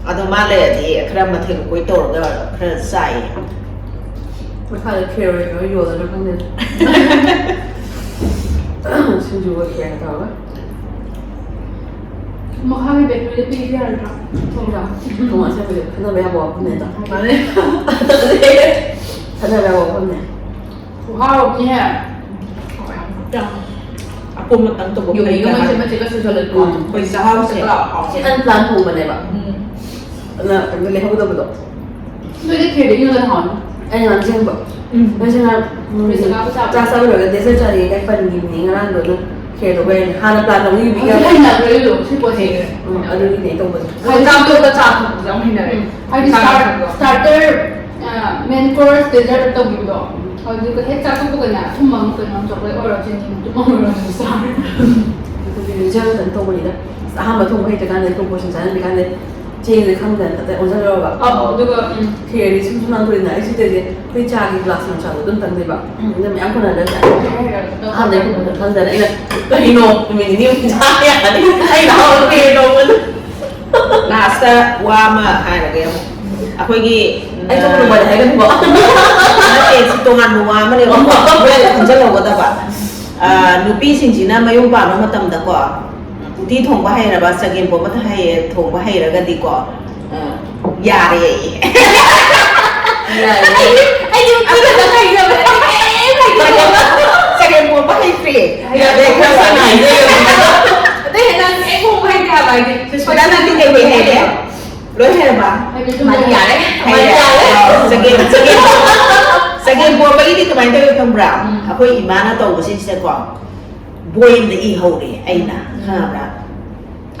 ꯑꯗꯣ ꯃꯥ ꯂꯩꯔꯗꯤ ꯈꯔ ꯃꯊꯦꯜ ꯂꯨꯀꯣꯏ ꯇꯧꯔꯒ ꯈꯔ ꯆꯥꯏꯌꯦ꯫ ꯃꯈꯥꯗ ꯈꯦꯔ ꯑꯣꯏꯅ ꯌꯣꯜꯂꯅ ꯈꯪꯗꯦ꯫ ꯁꯤꯡꯖꯨꯒ ꯈꯦꯔꯒ ꯇꯧꯔꯒ꯫ ꯃꯈꯥꯒꯤ ꯕꯦꯀꯔꯤꯗ ꯄꯤꯕ ꯌꯥꯔꯣꯏꯗ꯭ꯔꯣ? ꯊꯣꯡꯗ? ꯊꯣꯡ ꯑꯁꯦꯡꯕꯗꯤ ꯈꯟꯅꯕ ꯌꯥꯕ ꯋꯥꯐꯝꯅꯦ ꯑꯗꯣ꯫ ꯃꯥꯅꯦ꯫ ꯈꯟꯅꯕ ꯌꯥꯕ ꯋꯥꯐꯝꯅꯦ꯫ ꯈꯨꯍꯥꯎ ꯑꯃꯅꯤꯍꯦ꯫ ꯑꯄꯣꯝꯕꯇꯪ ꯇꯧꯕ ꯌꯨꯕꯤꯒ ꯐꯩ ꯃꯆꯦꯠ ꯍꯥꯏꯕ꯫ ꯃꯆꯦꯠꯀ ꯁꯣꯏꯖꯜꯂꯗꯤꯀꯣ꯫ ꯎꯝ꯫ ꯑꯩꯈꯣꯏ ꯆꯥꯛꯍꯥꯎꯁꯦ ꯁꯤ unplanned ꯊꯣꯡꯕꯅꯦꯕ꯫ ꯎꯝ꯫ ꯑꯗꯨꯅ ꯑꯗꯨ ꯂꯩꯍꯧꯗꯕꯗꯣ꯫ ꯅꯣꯏꯗꯤ ꯈꯦꯔꯗ ꯏꯔꯣꯟꯕ ꯍꯥꯎꯅꯤ꯫ ꯑꯩ ꯉꯔꯥꯡ ꯆꯦꯟꯕ꯫ ꯎꯝ꯫ ꯅꯣꯏꯁꯦ ꯉꯔꯥꯡ, ꯎꯝ, ꯈꯦꯔ ꯆꯥꯕ ꯂꯣꯏꯔꯒ dessert ꯆꯥꯅꯤꯡꯉꯦ ꯀꯥꯏ ꯄꯟꯈꯤꯕꯅꯤ ꯉꯔꯥꯡꯗꯣ, ꯑꯗꯨ ꯈꯦꯔꯗꯣ ꯍꯣꯔꯦꯟ ꯍꯥꯟꯅ plan ꯇꯧꯅꯤ ꯍꯧꯖꯤꯛ ꯌꯨꯕꯤꯒ꯫ ꯍꯩꯅꯈ꯭ꯔꯦ ꯑꯗꯨ ꯁꯤ ꯄꯣꯠꯁꯦ꯫ ꯎꯝ, ꯑꯗꯨꯒꯤꯅꯦ ꯑꯩ ꯇꯧꯕꯁꯦ꯫ ꯍꯥꯏꯗꯤ ꯆꯥꯛ ꯇꯣꯛꯑꯒ ꯆꯥ ꯊꯛꯄꯁꯦ ꯌꯥꯝ ꯍꯩꯅꯔꯦ꯫ ꯎꯝ꯫ ꯍꯥꯏꯗꯤ ꯆꯥ start-, ꯊꯛꯄꯗꯣ꯫ Starter, ꯑ, main course, dessert ꯇꯧꯈꯤꯕꯗꯣ꯫ ꯎꯝ꯫ ꯑꯗꯨꯒ ꯍꯦꯛ ꯆꯥꯊꯣꯛꯄꯒꯅꯦ ꯑꯊꯨꯝꯕ ꯑꯃ ꯀꯩꯅꯣ ꯑꯃ chocolate ꯑꯣꯏꯔꯣ ꯆꯤꯅꯤ ꯑꯗꯨꯝ ꯑꯣꯏꯔꯣ ꯑꯗꯨꯝ ꯆꯥꯔꯦ꯫ ꯑꯗꯨꯗꯤ ꯅꯤꯡꯁꯤꯡꯉꯛꯇꯅ ꯇꯧꯕꯅꯤꯗ꯫ ꯑꯁ, ꯑꯍꯥꯟꯕ ꯊꯣꯡꯕ ꯍꯩꯇ꯭ꯔꯀꯥꯟꯗ proportion ꯆꯥꯅꯗ꯭ꯔꯤꯀꯥꯟꯗ ꯆꯦꯡꯁꯦ ꯈꯪꯗꯅ ꯇꯞ ꯇꯞ ꯑꯣꯟꯁꯤꯜꯂꯨꯔꯕ꯫ ꯑꯧ, ꯑꯗꯨꯒ, ꯎꯝ꯫ ꯈꯦꯔꯗꯤ ꯁꯨꯝ ꯁꯨꯝ ꯂꯥꯡꯊꯣꯛꯏꯅ ꯑꯩ ꯁꯤꯗꯩꯁꯦ ꯑꯩꯈꯣꯏ ꯆꯥꯒꯤ glass ꯃꯆꯥꯗꯣ ꯑꯗꯨꯝ ꯇꯪꯗꯣꯏꯕ꯫ ꯎꯝ꯫ ꯑꯗꯨꯅ ꯃꯌꯥꯝ ꯀꯣꯟꯅꯗ꯭ꯔꯁꯦ꯫ ꯍꯩꯔꯒ ꯑꯗꯨꯝ ꯑꯍꯥꯟꯕꯗꯩ ꯈꯪꯗꯅ ꯑꯩꯅ ꯀꯩꯅꯣ ꯅꯨꯃꯤꯠ ꯅꯤꯅꯤ ꯍꯨꯝꯅꯤ ꯆꯥ ꯌꯥꯅꯤ꯫ ꯑꯩꯅ ꯍꯥꯎꯕ ꯈꯦꯔ ꯇꯧꯕꯗꯣ꯫ Last ꯋꯥ ꯑꯃ ꯍꯥꯏꯔꯒꯦ ꯑꯃꯨꯛ꯫ ꯑꯩꯈꯣꯏꯒꯤ, ꯑꯩ ꯊꯣꯛꯄ ꯅꯨꯡꯉꯥꯏ ꯍꯥꯏꯒꯅꯨꯀꯣ꯫ ꯅꯠꯇꯦ, ꯁꯤ ꯇꯣꯉꯥꯟꯕ ꯋꯥ ꯑꯃꯅꯦꯕ꯫ ꯅꯣꯏꯅ ꯈꯟꯖꯜꯍꯧꯒꯗꯕ꯫ ꯑ, ꯅꯨꯄꯤꯁꯤꯡꯁꯤꯅ ꯃꯌꯨꯝ ꯄꯥꯟꯕ ꯃꯇꯝꯗꯀꯣ, ꯎꯇꯤ ꯊꯣꯡꯕ ꯍꯩꯔꯕ, ꯆꯒꯦꯝꯄꯣꯝꯕ ꯍꯩ-, ꯊꯣꯡꯕ ꯍꯩꯔꯒꯗꯤꯀꯣ, ꯑ, ꯌꯥꯔꯦ꯫ ꯌꯥꯔꯦ꯫ ꯑꯩꯗꯤ ꯎꯇꯤ ꯈꯛꯇꯪ ꯍꯩꯖꯕꯅꯦ, ꯑꯩ ꯀꯩꯝ ꯍꯩꯇꯦ꯫ ꯆꯒꯦꯝꯄꯣꯝꯕ ꯍꯩꯇ꯭ꯔꯤ꯫ ꯌꯥꯔꯦ, ꯈꯔ ꯁꯥꯟꯅ ꯍꯥꯏꯖꯔꯦ꯫ ꯑꯇꯩ ꯅꯪ ꯀꯩꯝ ꯊꯣꯡꯕ ꯍꯩꯇꯦ ꯍꯥꯏꯕ ꯑꯩꯗꯤ꯫ ꯁꯨꯁꯃꯤꯇꯥ, ꯅꯪꯗꯤ ꯀꯩ ꯀꯩ ꯍꯩꯔꯦ? ꯂꯣꯏ ꯍꯩꯔꯕ? ꯍꯩꯕ ꯁꯨꯝ ꯃꯥꯗꯤ ꯂꯩꯔꯦ꯫ ꯌꯥꯔꯦ? ꯃꯥꯗꯤ ꯍꯩꯔꯦ? ꯌꯥꯔꯦ꯫ ꯑꯣ, ꯆꯒꯦꯝ, ꯆꯒꯦꯝ, ꯆꯒꯦꯝ ꯄꯣꯝꯕꯒꯤꯗꯤ ꯀꯃꯥꯏꯅ ꯇꯧꯋꯤ ꯈꯪꯕ꯭ꯔꯥ? ꯎꯝ꯫ ꯑꯩꯈꯣꯏ ꯏꯃꯥꯅ ꯇꯧꯕꯁꯤꯡꯁꯤꯗꯀꯣ, ꯕꯣꯏ ꯑꯃꯗ ꯏꯍꯧꯔꯦ ꯑꯩꯅ, ꯎꯝ꯫ ꯈꯪꯉꯕ꯭ꯔꯥ?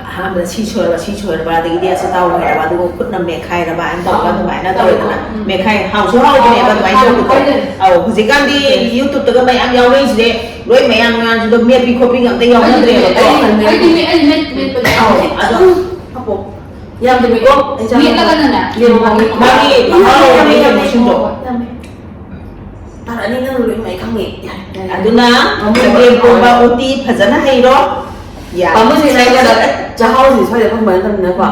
ꯑꯍꯥꯟꯕꯗ ꯁꯤ ꯁꯣꯏꯔꯕ, ꯁꯤ ꯁꯣꯏꯔꯕ, ꯑꯗꯒꯤꯗꯤ ꯑꯆꯥꯊꯥꯎ ꯍꯩꯔꯕ, ꯑꯗꯨꯒ ꯈꯨꯠꯅ ꯃꯦꯠꯈꯥꯏꯔꯕ ꯍꯥꯏꯅ ꯇꯧꯔꯒ ꯑꯥ, ꯑꯗꯨꯃꯥꯏꯅ ꯇꯧꯋꯦ꯫ ꯇꯧꯔꯦꯗꯅ꯫ ꯎꯝ꯫ ꯃꯦꯠꯈꯥꯏ, ꯍꯥꯎꯁꯨ ꯍꯥꯎꯕꯅꯦꯕ ꯑꯥ, ꯑꯗꯨꯃꯥꯏꯅ ꯍꯥꯎ-, ꯇꯧꯕꯗꯣ꯫ ꯍꯥꯎ-, ꯑꯧ, ꯍꯧꯖꯤꯛꯀꯥꯟꯗꯤ ꯎꯝ꯫ YouTube-ꯇꯒ ꯃꯌꯥꯝ ꯌꯥꯎꯅꯩꯁꯤꯗꯤ ꯂꯣꯏ ꯃꯌꯥꯝ ꯃꯌꯥꯝꯁꯤꯗ ꯃꯦꯠꯄꯤ ꯈꯣꯠꯄꯤ ꯑꯝꯇ ꯌꯥꯎꯅꯗ꯭ꯔꯦꯕ꯫ ꯑꯩꯗꯤ, ꯑꯩꯗꯤ, ꯑꯩꯗꯤ ꯃꯦꯠ-, ꯃꯦꯠꯄꯗꯤ ꯑꯧ, ꯍꯥꯎꯇꯦ꯫ ꯑꯗꯣ ꯍꯥꯄꯣ꯫ ꯌꯥꯝꯗꯕꯤꯀꯣ? ꯑꯩ ꯆꯥ ꯃꯦꯠꯂꯒꯅꯅꯦ꯫ ꯌꯦꯔꯨꯝ ꯍꯥꯞꯄꯤ꯫ ꯃꯥꯒꯤ ꯃꯍꯥꯎ ꯌꯥꯝꯃꯦ, ꯂꯩꯕ ꯌꯥꯝꯃꯦ, ꯃꯁꯤꯡꯗꯣ꯫ ꯌꯥꯝꯃꯦ꯫ ꯇꯥꯔꯛꯑꯅꯤ ꯅꯪ ꯂꯣꯏ ꯃꯩ ꯈꯪꯉꯦ꯫ ꯌꯥꯔꯦ, ꯌꯥꯔꯦ, ꯌꯥꯔꯦ꯫ ꯑꯗꯨꯅ ꯃꯃꯨ ꯆꯒꯦꯝ ꯄꯣꯝꯕ ꯃꯃꯨ ꯎꯇꯤ ꯐꯖꯅ ꯍꯩꯔꯣ꯫ ꯌꯥꯔꯦ꯫ ꯄꯥꯝꯃꯨꯁꯦ ꯍꯥꯏꯔꯒ ꯆꯥꯛꯍꯥꯎꯁꯤ ꯁ꯭ꯋꯥꯏꯗ ꯐꯪꯕ ꯅꯠꯇꯕꯅꯤꯅꯀꯣ꯫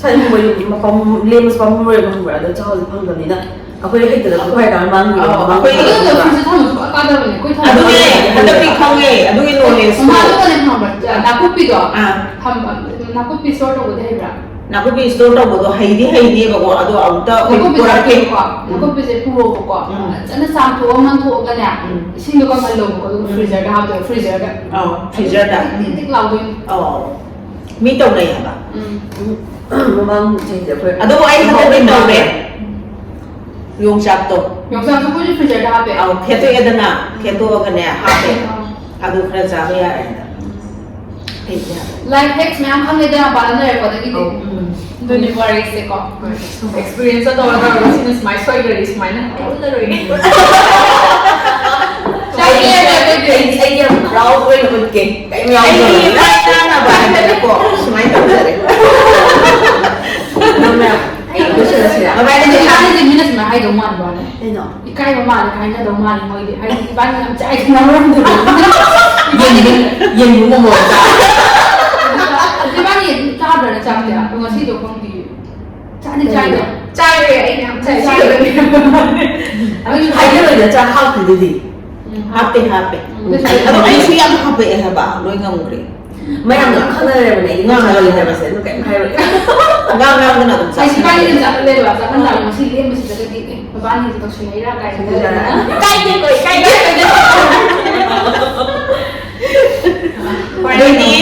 ꯁ꯭ꯋꯥꯏꯗ ꯐꯪꯕ ꯃꯐꯝ ꯂꯦꯝꯕꯁꯨ ꯄꯥꯝꯃꯨꯔꯦꯕ ꯈꯪꯕ꯭ꯔꯥ? ꯑꯗꯣ ꯆꯥꯛꯍꯥꯎꯁꯤ ꯐꯪꯗꯕꯅꯤꯅ ꯑꯩꯈꯣꯏ ꯍꯩꯇꯅ ꯄꯨꯈꯥꯏ ꯇꯥꯔ ꯃꯥꯡꯈꯤꯕ ꯑꯧ, ꯃꯃꯥꯡ ꯑꯩꯈꯣꯏ ꯃꯇꯝꯗ꯫ ꯑꯗꯨꯅ ꯐ꯭ꯔꯤꯖꯇ ꯊꯝꯃꯁꯨ ꯁꯨꯡꯀꯥ ꯀꯥꯗꯕꯅꯦ꯫ ꯑꯩꯈꯣꯏ ꯊꯝꯃꯁꯨ ꯑꯗꯨꯅꯦ, ꯀꯥꯗꯕꯅꯦ꯫ ꯍꯟꯗꯛꯇꯤ ꯈꯪꯉꯦ꯫ ꯑꯗꯨꯒꯤ knowledge ꯇꯣ꯫ ꯃꯃꯥꯗꯨꯅꯅꯦ ꯈꯪꯕ꯭ꯔꯥ? ꯅꯥꯀꯨꯞꯄꯤꯗꯣ ꯑꯥ꯫ ꯊꯝꯕ, ꯅꯥꯀꯨꯞꯄꯤ store ꯇꯧꯕꯗꯤ ꯍꯩꯕ꯭ꯔꯥ? ꯅꯥꯀꯨꯞꯄꯤ store ꯇꯧꯕꯗꯣ ꯍꯩꯗꯤ ꯍꯩꯅꯦꯕꯀꯣ, ꯑꯗꯣ ꯑꯃꯨꯛꯇ ꯑꯩꯈꯣꯏ ꯅꯥꯀꯨꯞꯄꯤꯁꯦ ꯄꯨꯔꯛꯀꯦ꯫ ꯄꯨꯔꯛꯑꯣꯀꯣ꯫ ꯎꯝ꯫ ꯅꯥꯀꯨꯞꯄꯤꯁꯦ ꯄꯨꯔꯛꯑꯣꯕꯀꯣ꯫ ꯎꯝ꯫ ꯐꯖꯅ ꯆꯥꯝꯊꯣꯛꯑ ꯃꯟꯊꯣꯛꯑꯒꯅꯦ, ꯎꯝ꯫ ꯏꯁꯤꯡꯗꯣ ꯀꯪꯍꯜꯂꯣꯕꯀꯣ, ꯑꯗꯨꯒ ꯎꯝ꯫ Freezer ꯗ ꯍꯥꯞꯇꯣꯏꯕ, freezer ꯗ꯫ ꯑꯧ, freezer ꯗ꯫ ꯇꯤꯛ ꯇꯤꯛ ꯂꯥꯎꯗꯣꯏꯅꯦ꯫ ꯑꯧ꯫ ꯃꯤ ꯇꯧꯅꯩ ꯍꯥꯏꯕ꯫ ꯎꯝ꯫ ꯎꯝ꯫ ꯃꯃꯥꯡ ꯆꯍꯤꯗ ꯑꯩꯈꯣꯏ ꯑꯗꯨꯕꯨ ꯑꯩ ꯍꯟꯗꯛꯇꯤ ꯅꯪꯍꯧꯔꯦ꯫ ꯎꯝ꯫ ꯌꯣꯡꯆꯥꯛꯇꯣ꯫ ꯌꯣꯡꯆꯥꯛꯁꯨ ꯑꯩꯈꯣꯏꯁꯨ ꯐ꯭ꯔꯤꯖꯔꯗ ꯍꯥꯞꯄꯦ꯫ ꯑꯧ, ꯈꯦꯠꯇꯣꯛꯑꯦꯗꯅ, ꯈꯦꯠꯇꯣꯛꯑꯒꯅꯦ ꯍꯥꯞꯄꯦ꯫ ꯑꯗꯨ ꯈꯔ ꯆꯥꯕ ꯌꯥꯔꯦꯅ꯫ ꯑꯩꯗꯤ ꯌꯥꯔꯦ꯫ ꯂꯥꯏꯐ ꯍꯦꯛꯁ ꯃꯌꯥꯝ ꯈꯪꯉꯦꯗꯅ ꯃꯄꯥꯟꯗ ꯂꯩꯔꯛꯄꯗꯒꯤꯗꯤ꯫ ꯑꯧ, ꯎꯝ꯫ ꯑꯗꯨꯅꯤ ꯋꯥꯔꯤꯁꯦꯀꯣ꯫ ꯑꯦꯛꯁꯄꯤꯔꯤꯌꯟꯁ ꯇꯧꯔ ꯇꯧꯔꯒ ꯁꯤꯅ ꯁꯨꯃꯥꯏꯅ ꯁꯣꯏꯈ꯭ꯔꯗꯤ ꯁꯨꯃꯥꯏꯅ ꯍꯥꯏꯔꯝꯗꯔꯣꯏꯅꯦ꯫ ꯆꯥꯏꯌꯦ, ꯑꯩꯈꯣꯏꯗꯤ꯫ ꯑꯩ ꯑꯩ ꯌꯥꯝ ꯄ꯭ꯔꯥꯎꯗ ꯑꯣꯏꯅ ꯎꯠꯀꯦ꯫ ꯀꯩꯝ ꯑꯩꯗꯤ ꯌꯥꯎꯗꯕꯅꯦ꯫ ꯃꯥꯏ ꯇꯥꯅꯕ ꯍꯥꯏꯗꯅꯀꯣ ꯁꯨꯃꯥꯏꯅ ꯇꯧꯖꯔꯦ꯫ ꯅꯪꯅ ꯂꯣꯏꯁꯤꯜꯂꯁꯤꯔꯥ? ꯃꯕꯥꯏꯅꯗꯤ ꯍꯥꯏꯔꯤꯁꯦ ꯃꯤꯅ ꯁꯨꯃꯥꯏꯅ ꯍꯥꯏꯗꯧ ꯃꯥꯟꯕ ꯋꯥꯅꯦ꯫ ꯀꯩꯅꯣ? ꯏꯀꯥꯏꯕ ꯃꯥꯜꯂꯦ ꯍꯥꯏꯅꯗꯧ ꯃꯥꯜꯂꯦ ꯃꯣꯏꯗꯤ꯫ ꯍꯥꯏꯗꯤ ꯏꯕꯥꯅꯤ ꯌꯥꯝ ꯆꯥꯏ ꯈꯪꯅꯕ꯫ ꯌꯦꯟꯕꯨ ꯃꯣꯃꯣ ꯆꯥ꯫ ꯏꯕꯥꯅꯤ ꯆꯥꯗ꯭ꯔꯅꯦ ꯆꯥꯛꯇꯤ? ꯑꯗꯣ ꯉꯁꯤꯗꯣ ꯈꯪꯗꯦ꯫ ꯆꯥꯗꯤ ꯆꯥꯏꯗ꯫ ꯆꯥꯏꯔꯦ ꯑꯩ ꯃꯌꯥꯝ ꯆꯥꯏ꯫ ꯑꯗꯨꯁꯨ ꯍꯥꯏꯖꯔꯣꯏꯗ ꯆꯥꯛ ꯍꯥꯞꯈꯤꯗꯨꯗꯤ꯫ ꯎꯝ꯫ ꯍꯥꯞꯄꯦ ꯍꯥꯞꯄꯦ꯫ ꯎꯝ꯫ ꯑꯗꯣ ꯑꯩꯁꯨ ꯌꯥꯝ ꯍꯥꯞꯄꯛꯑꯦ ꯍꯥꯏꯕ ꯂꯣꯏ ꯉꯝꯈ꯭ꯔꯦ꯫ ꯃꯌꯥꯝꯅ ꯈꯪꯅꯔꯦꯕꯅꯦ ꯑꯩ ꯉꯥꯡꯉꯒ ꯂꯩ ꯍꯥꯏꯕꯁꯦ ꯑꯗꯨ ꯀꯩꯝ ꯍꯥꯏꯔꯣꯏ꯫ ꯉꯥꯡ ꯉꯥꯡꯗꯅ ꯑꯗꯨꯝ ꯑꯩꯁꯨ ꯏꯕꯥꯅꯤꯅ ꯆꯥꯁꯤꯟꯅꯔꯦ꯫ ꯆꯥꯃꯜꯂꯦꯕ꯫ ꯆꯥꯃꯜꯂꯕ ꯉꯁꯤ ꯂꯦꯝꯕꯁꯤꯗꯒꯗꯤ ꯑꯦ ꯃꯕꯥꯅꯤꯁꯦ ꯇꯧꯁꯤꯟꯅꯩꯔꯥ ꯀꯥꯏꯅ ꯈꯜꯂꯦꯗꯅ꯫ ꯀꯥꯏꯗꯦ ꯀꯣꯏ ꯀꯥꯏꯗꯦ꯫ ꯑꯗꯨꯗꯤ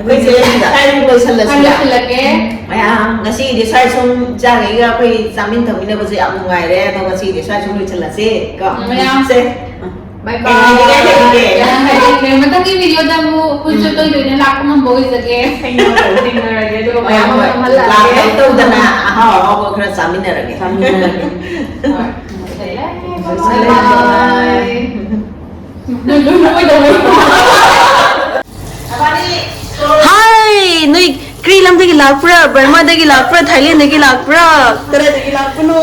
ꯑꯩꯈꯣꯏꯁꯦ ꯁ꯭ꯋꯥꯏꯗ ꯂꯣꯏꯁꯜꯂꯁꯤꯔꯥ? ꯂꯣꯏꯁꯤꯜꯂꯒꯦ꯫ ꯃꯌꯥꯝ ꯉꯁꯤꯒꯤꯗꯤ ꯁ꯭ꯋꯥꯏ ꯁꯨꯝ ꯏꯆꯥꯈꯩꯒ ꯑꯩꯈꯣꯏ ꯆꯥꯃꯤꯟ ꯊꯛꯃꯤꯟꯅꯕꯁꯦ ꯌꯥꯝ ꯅꯨꯡꯉꯥꯏꯔꯦ꯫ ꯑꯗꯣ ꯉꯁꯤꯒꯤꯗꯤ ꯁ꯭ꯋꯥꯏ ꯁꯨꯝ ꯂꯣꯏꯁꯜꯂꯁꯦ ꯀꯣ꯫ ꯃꯌꯥꯝ꯫ ꯁꯦ꯫ ꯕꯥꯏ ꯀꯩ ꯍꯥꯏꯅꯤꯡꯉꯥꯏ ꯂꯩꯔꯤꯒꯦ? ꯌꯥꯝ ꯍꯥꯏꯅꯤꯡꯉꯦ꯫ ꯃꯊꯪꯒꯤ ꯚꯤꯗꯤꯑꯣꯗ ꯑꯃꯨꯛ ꯑꯩꯈꯣꯏꯁꯨ ꯇꯣꯏ ꯇꯣꯏꯅ ꯂꯥꯛꯄ ꯉꯝꯕ ꯑꯣꯏꯖꯒꯦ꯫ ꯊꯦꯡꯅꯔꯒꯦ ꯑꯗꯨꯒ ꯃꯌꯥꯝ ꯃꯌꯥꯝ ꯍꯣꯏ ꯑꯃ ꯂꯥꯛꯑꯒꯦ꯫ ꯂꯥꯛꯇꯧ ꯇꯧꯗꯅ ꯑꯍꯥꯎ ꯑꯍꯥꯎꯕ ꯈꯔ ꯆꯥꯃꯤꯟꯅꯔꯒꯦ꯫ ꯍꯣꯏ꯫ ꯅꯣꯏ ꯂꯣꯏ ꯂꯣꯏꯗꯧꯔꯦ꯫ ꯍꯥꯏ, ꯅꯣꯏ ꯀꯔꯤ ꯂꯝꯗꯒꯤ ꯂꯥꯛꯄ꯭ꯔꯥ? ꯕꯔꯃꯥꯗꯒꯤ ꯂꯥꯛꯄ꯭ꯔꯥ? ꯊꯥꯏꯂꯦꯟꯗꯒꯤ ꯂꯥꯛꯄ꯭ꯔꯥ? ꯀꯗꯥꯏꯗꯒꯤ ꯂꯥꯛꯄꯅꯣ?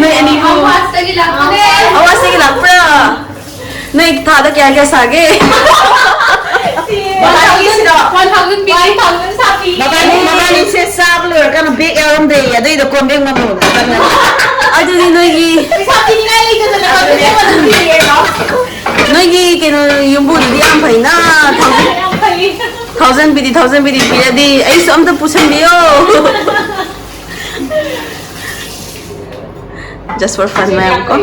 ꯅꯣꯏ ꯑꯅꯤꯕꯨ ꯑꯋꯥꯁꯇꯒꯤ ꯂꯥꯛꯄꯅꯦ꯫ ꯑꯋꯥꯁꯇꯒꯤ ꯂꯥꯛꯄ꯭ꯔꯥ? ꯅꯣꯏ ꯊꯥꯗ ꯀꯌꯥ ꯀꯌꯥ ꯁꯥꯒꯦ? ꯃꯕꯥꯅꯤꯒꯤꯁꯤꯔꯣ? One thousand ꯄꯤ꯫ One thousand ꯁꯥꯕꯤ꯫ ꯃꯕꯥꯅꯤ, ꯃꯕꯥꯅꯤꯁꯦ ꯆꯥꯕ ꯂꯣꯏꯔꯀꯥꯟꯗ ꯕꯦꯛ ꯌꯥꯎꯔꯝꯗꯦ, ꯑꯗꯨꯏꯗꯣ ꯀꯣꯟ ꯕꯦꯛ ꯃꯃꯜ ꯑꯣꯏꯔꯀꯥꯟꯗ꯫ ꯑꯗꯨꯗꯤ ꯅꯣꯏꯒꯤ, ꯄꯩꯁꯥ ꯄꯤꯅꯤꯡꯉꯥꯏ ꯂꯩꯇꯗꯅ ꯀꯝꯄ꯭ꯂꯦꯟ ꯑꯗꯨꯝ ꯄꯤꯔꯦꯀꯣ꯫ ꯅꯣꯏꯒꯤ ꯀꯩꯅꯣ ꯌꯨꯝꯕꯨꯗꯨꯗꯤ ꯌꯥꯝ ꯐꯩꯅ꯫ ꯌꯥꯝ ꯐꯩ꯫ ꯊꯥꯎꯖꯟ ꯄꯤꯗꯤ, ꯊꯥꯎꯖꯟ ꯄꯤꯗꯤ ꯄꯤꯔꯗꯤ ꯑꯩꯁꯨ ꯑꯝꯇ ꯄꯨꯁꯟꯕꯤꯌꯣ꯫ Just for fun ꯃꯌꯥꯝ ꯀꯣ꯫